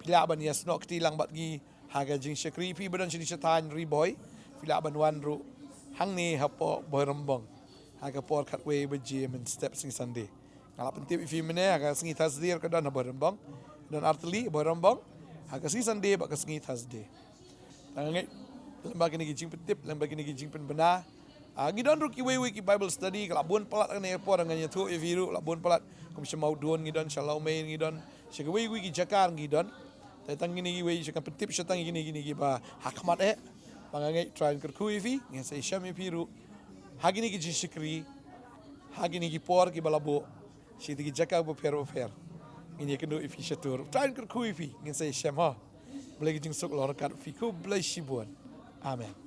Phi lah ban ïasnoh kti lang bad ngi ha ka jingshakri. Phi ba don shane sha thaiñ Ri Bhoi, phi lah ban wan ruh hangne hapoh Bhoirymbong ha ka por khatwei baje mynstep sngi Sunday. Nga la pyntip ïa phi mynne ha ka sngi Thursday ka don ha Bhoirymbong. Don artylli Bhoirymbong ha ka sngi Sunday bad ka sngi Thursday. Tang ngi lem bad kine ki jingpyntip, lem bad kine ki jingpynbna. Ah, ngi don ruh kiwei wei ki Bible study, ka la bun palat kane ka por ngan ïathuh ïa phi ruh, la bun palat kum sha Mawdon ngi don, sha Lawmei ngi don, sha kiwei wei ki jaka ngi don. Te tang kine kiwei sha kan pyntip sha tang kine kine kiba ha khmat eh. Ba nga ngeit Trai un kyrkhu ïa phi, ngin sa ïashem ïa phi ruh ha kine ki jingshakri, ha kine ki por kiba la buh, sha kine ki jaka bapher bapher. Ngin ïakynduh ïa phi shatur. Trai un kyrkhu ïa phi, ngin sa ïashem ha. Blei ki jingsuk la ryngkat ïa phi, khublei shibun. Amen.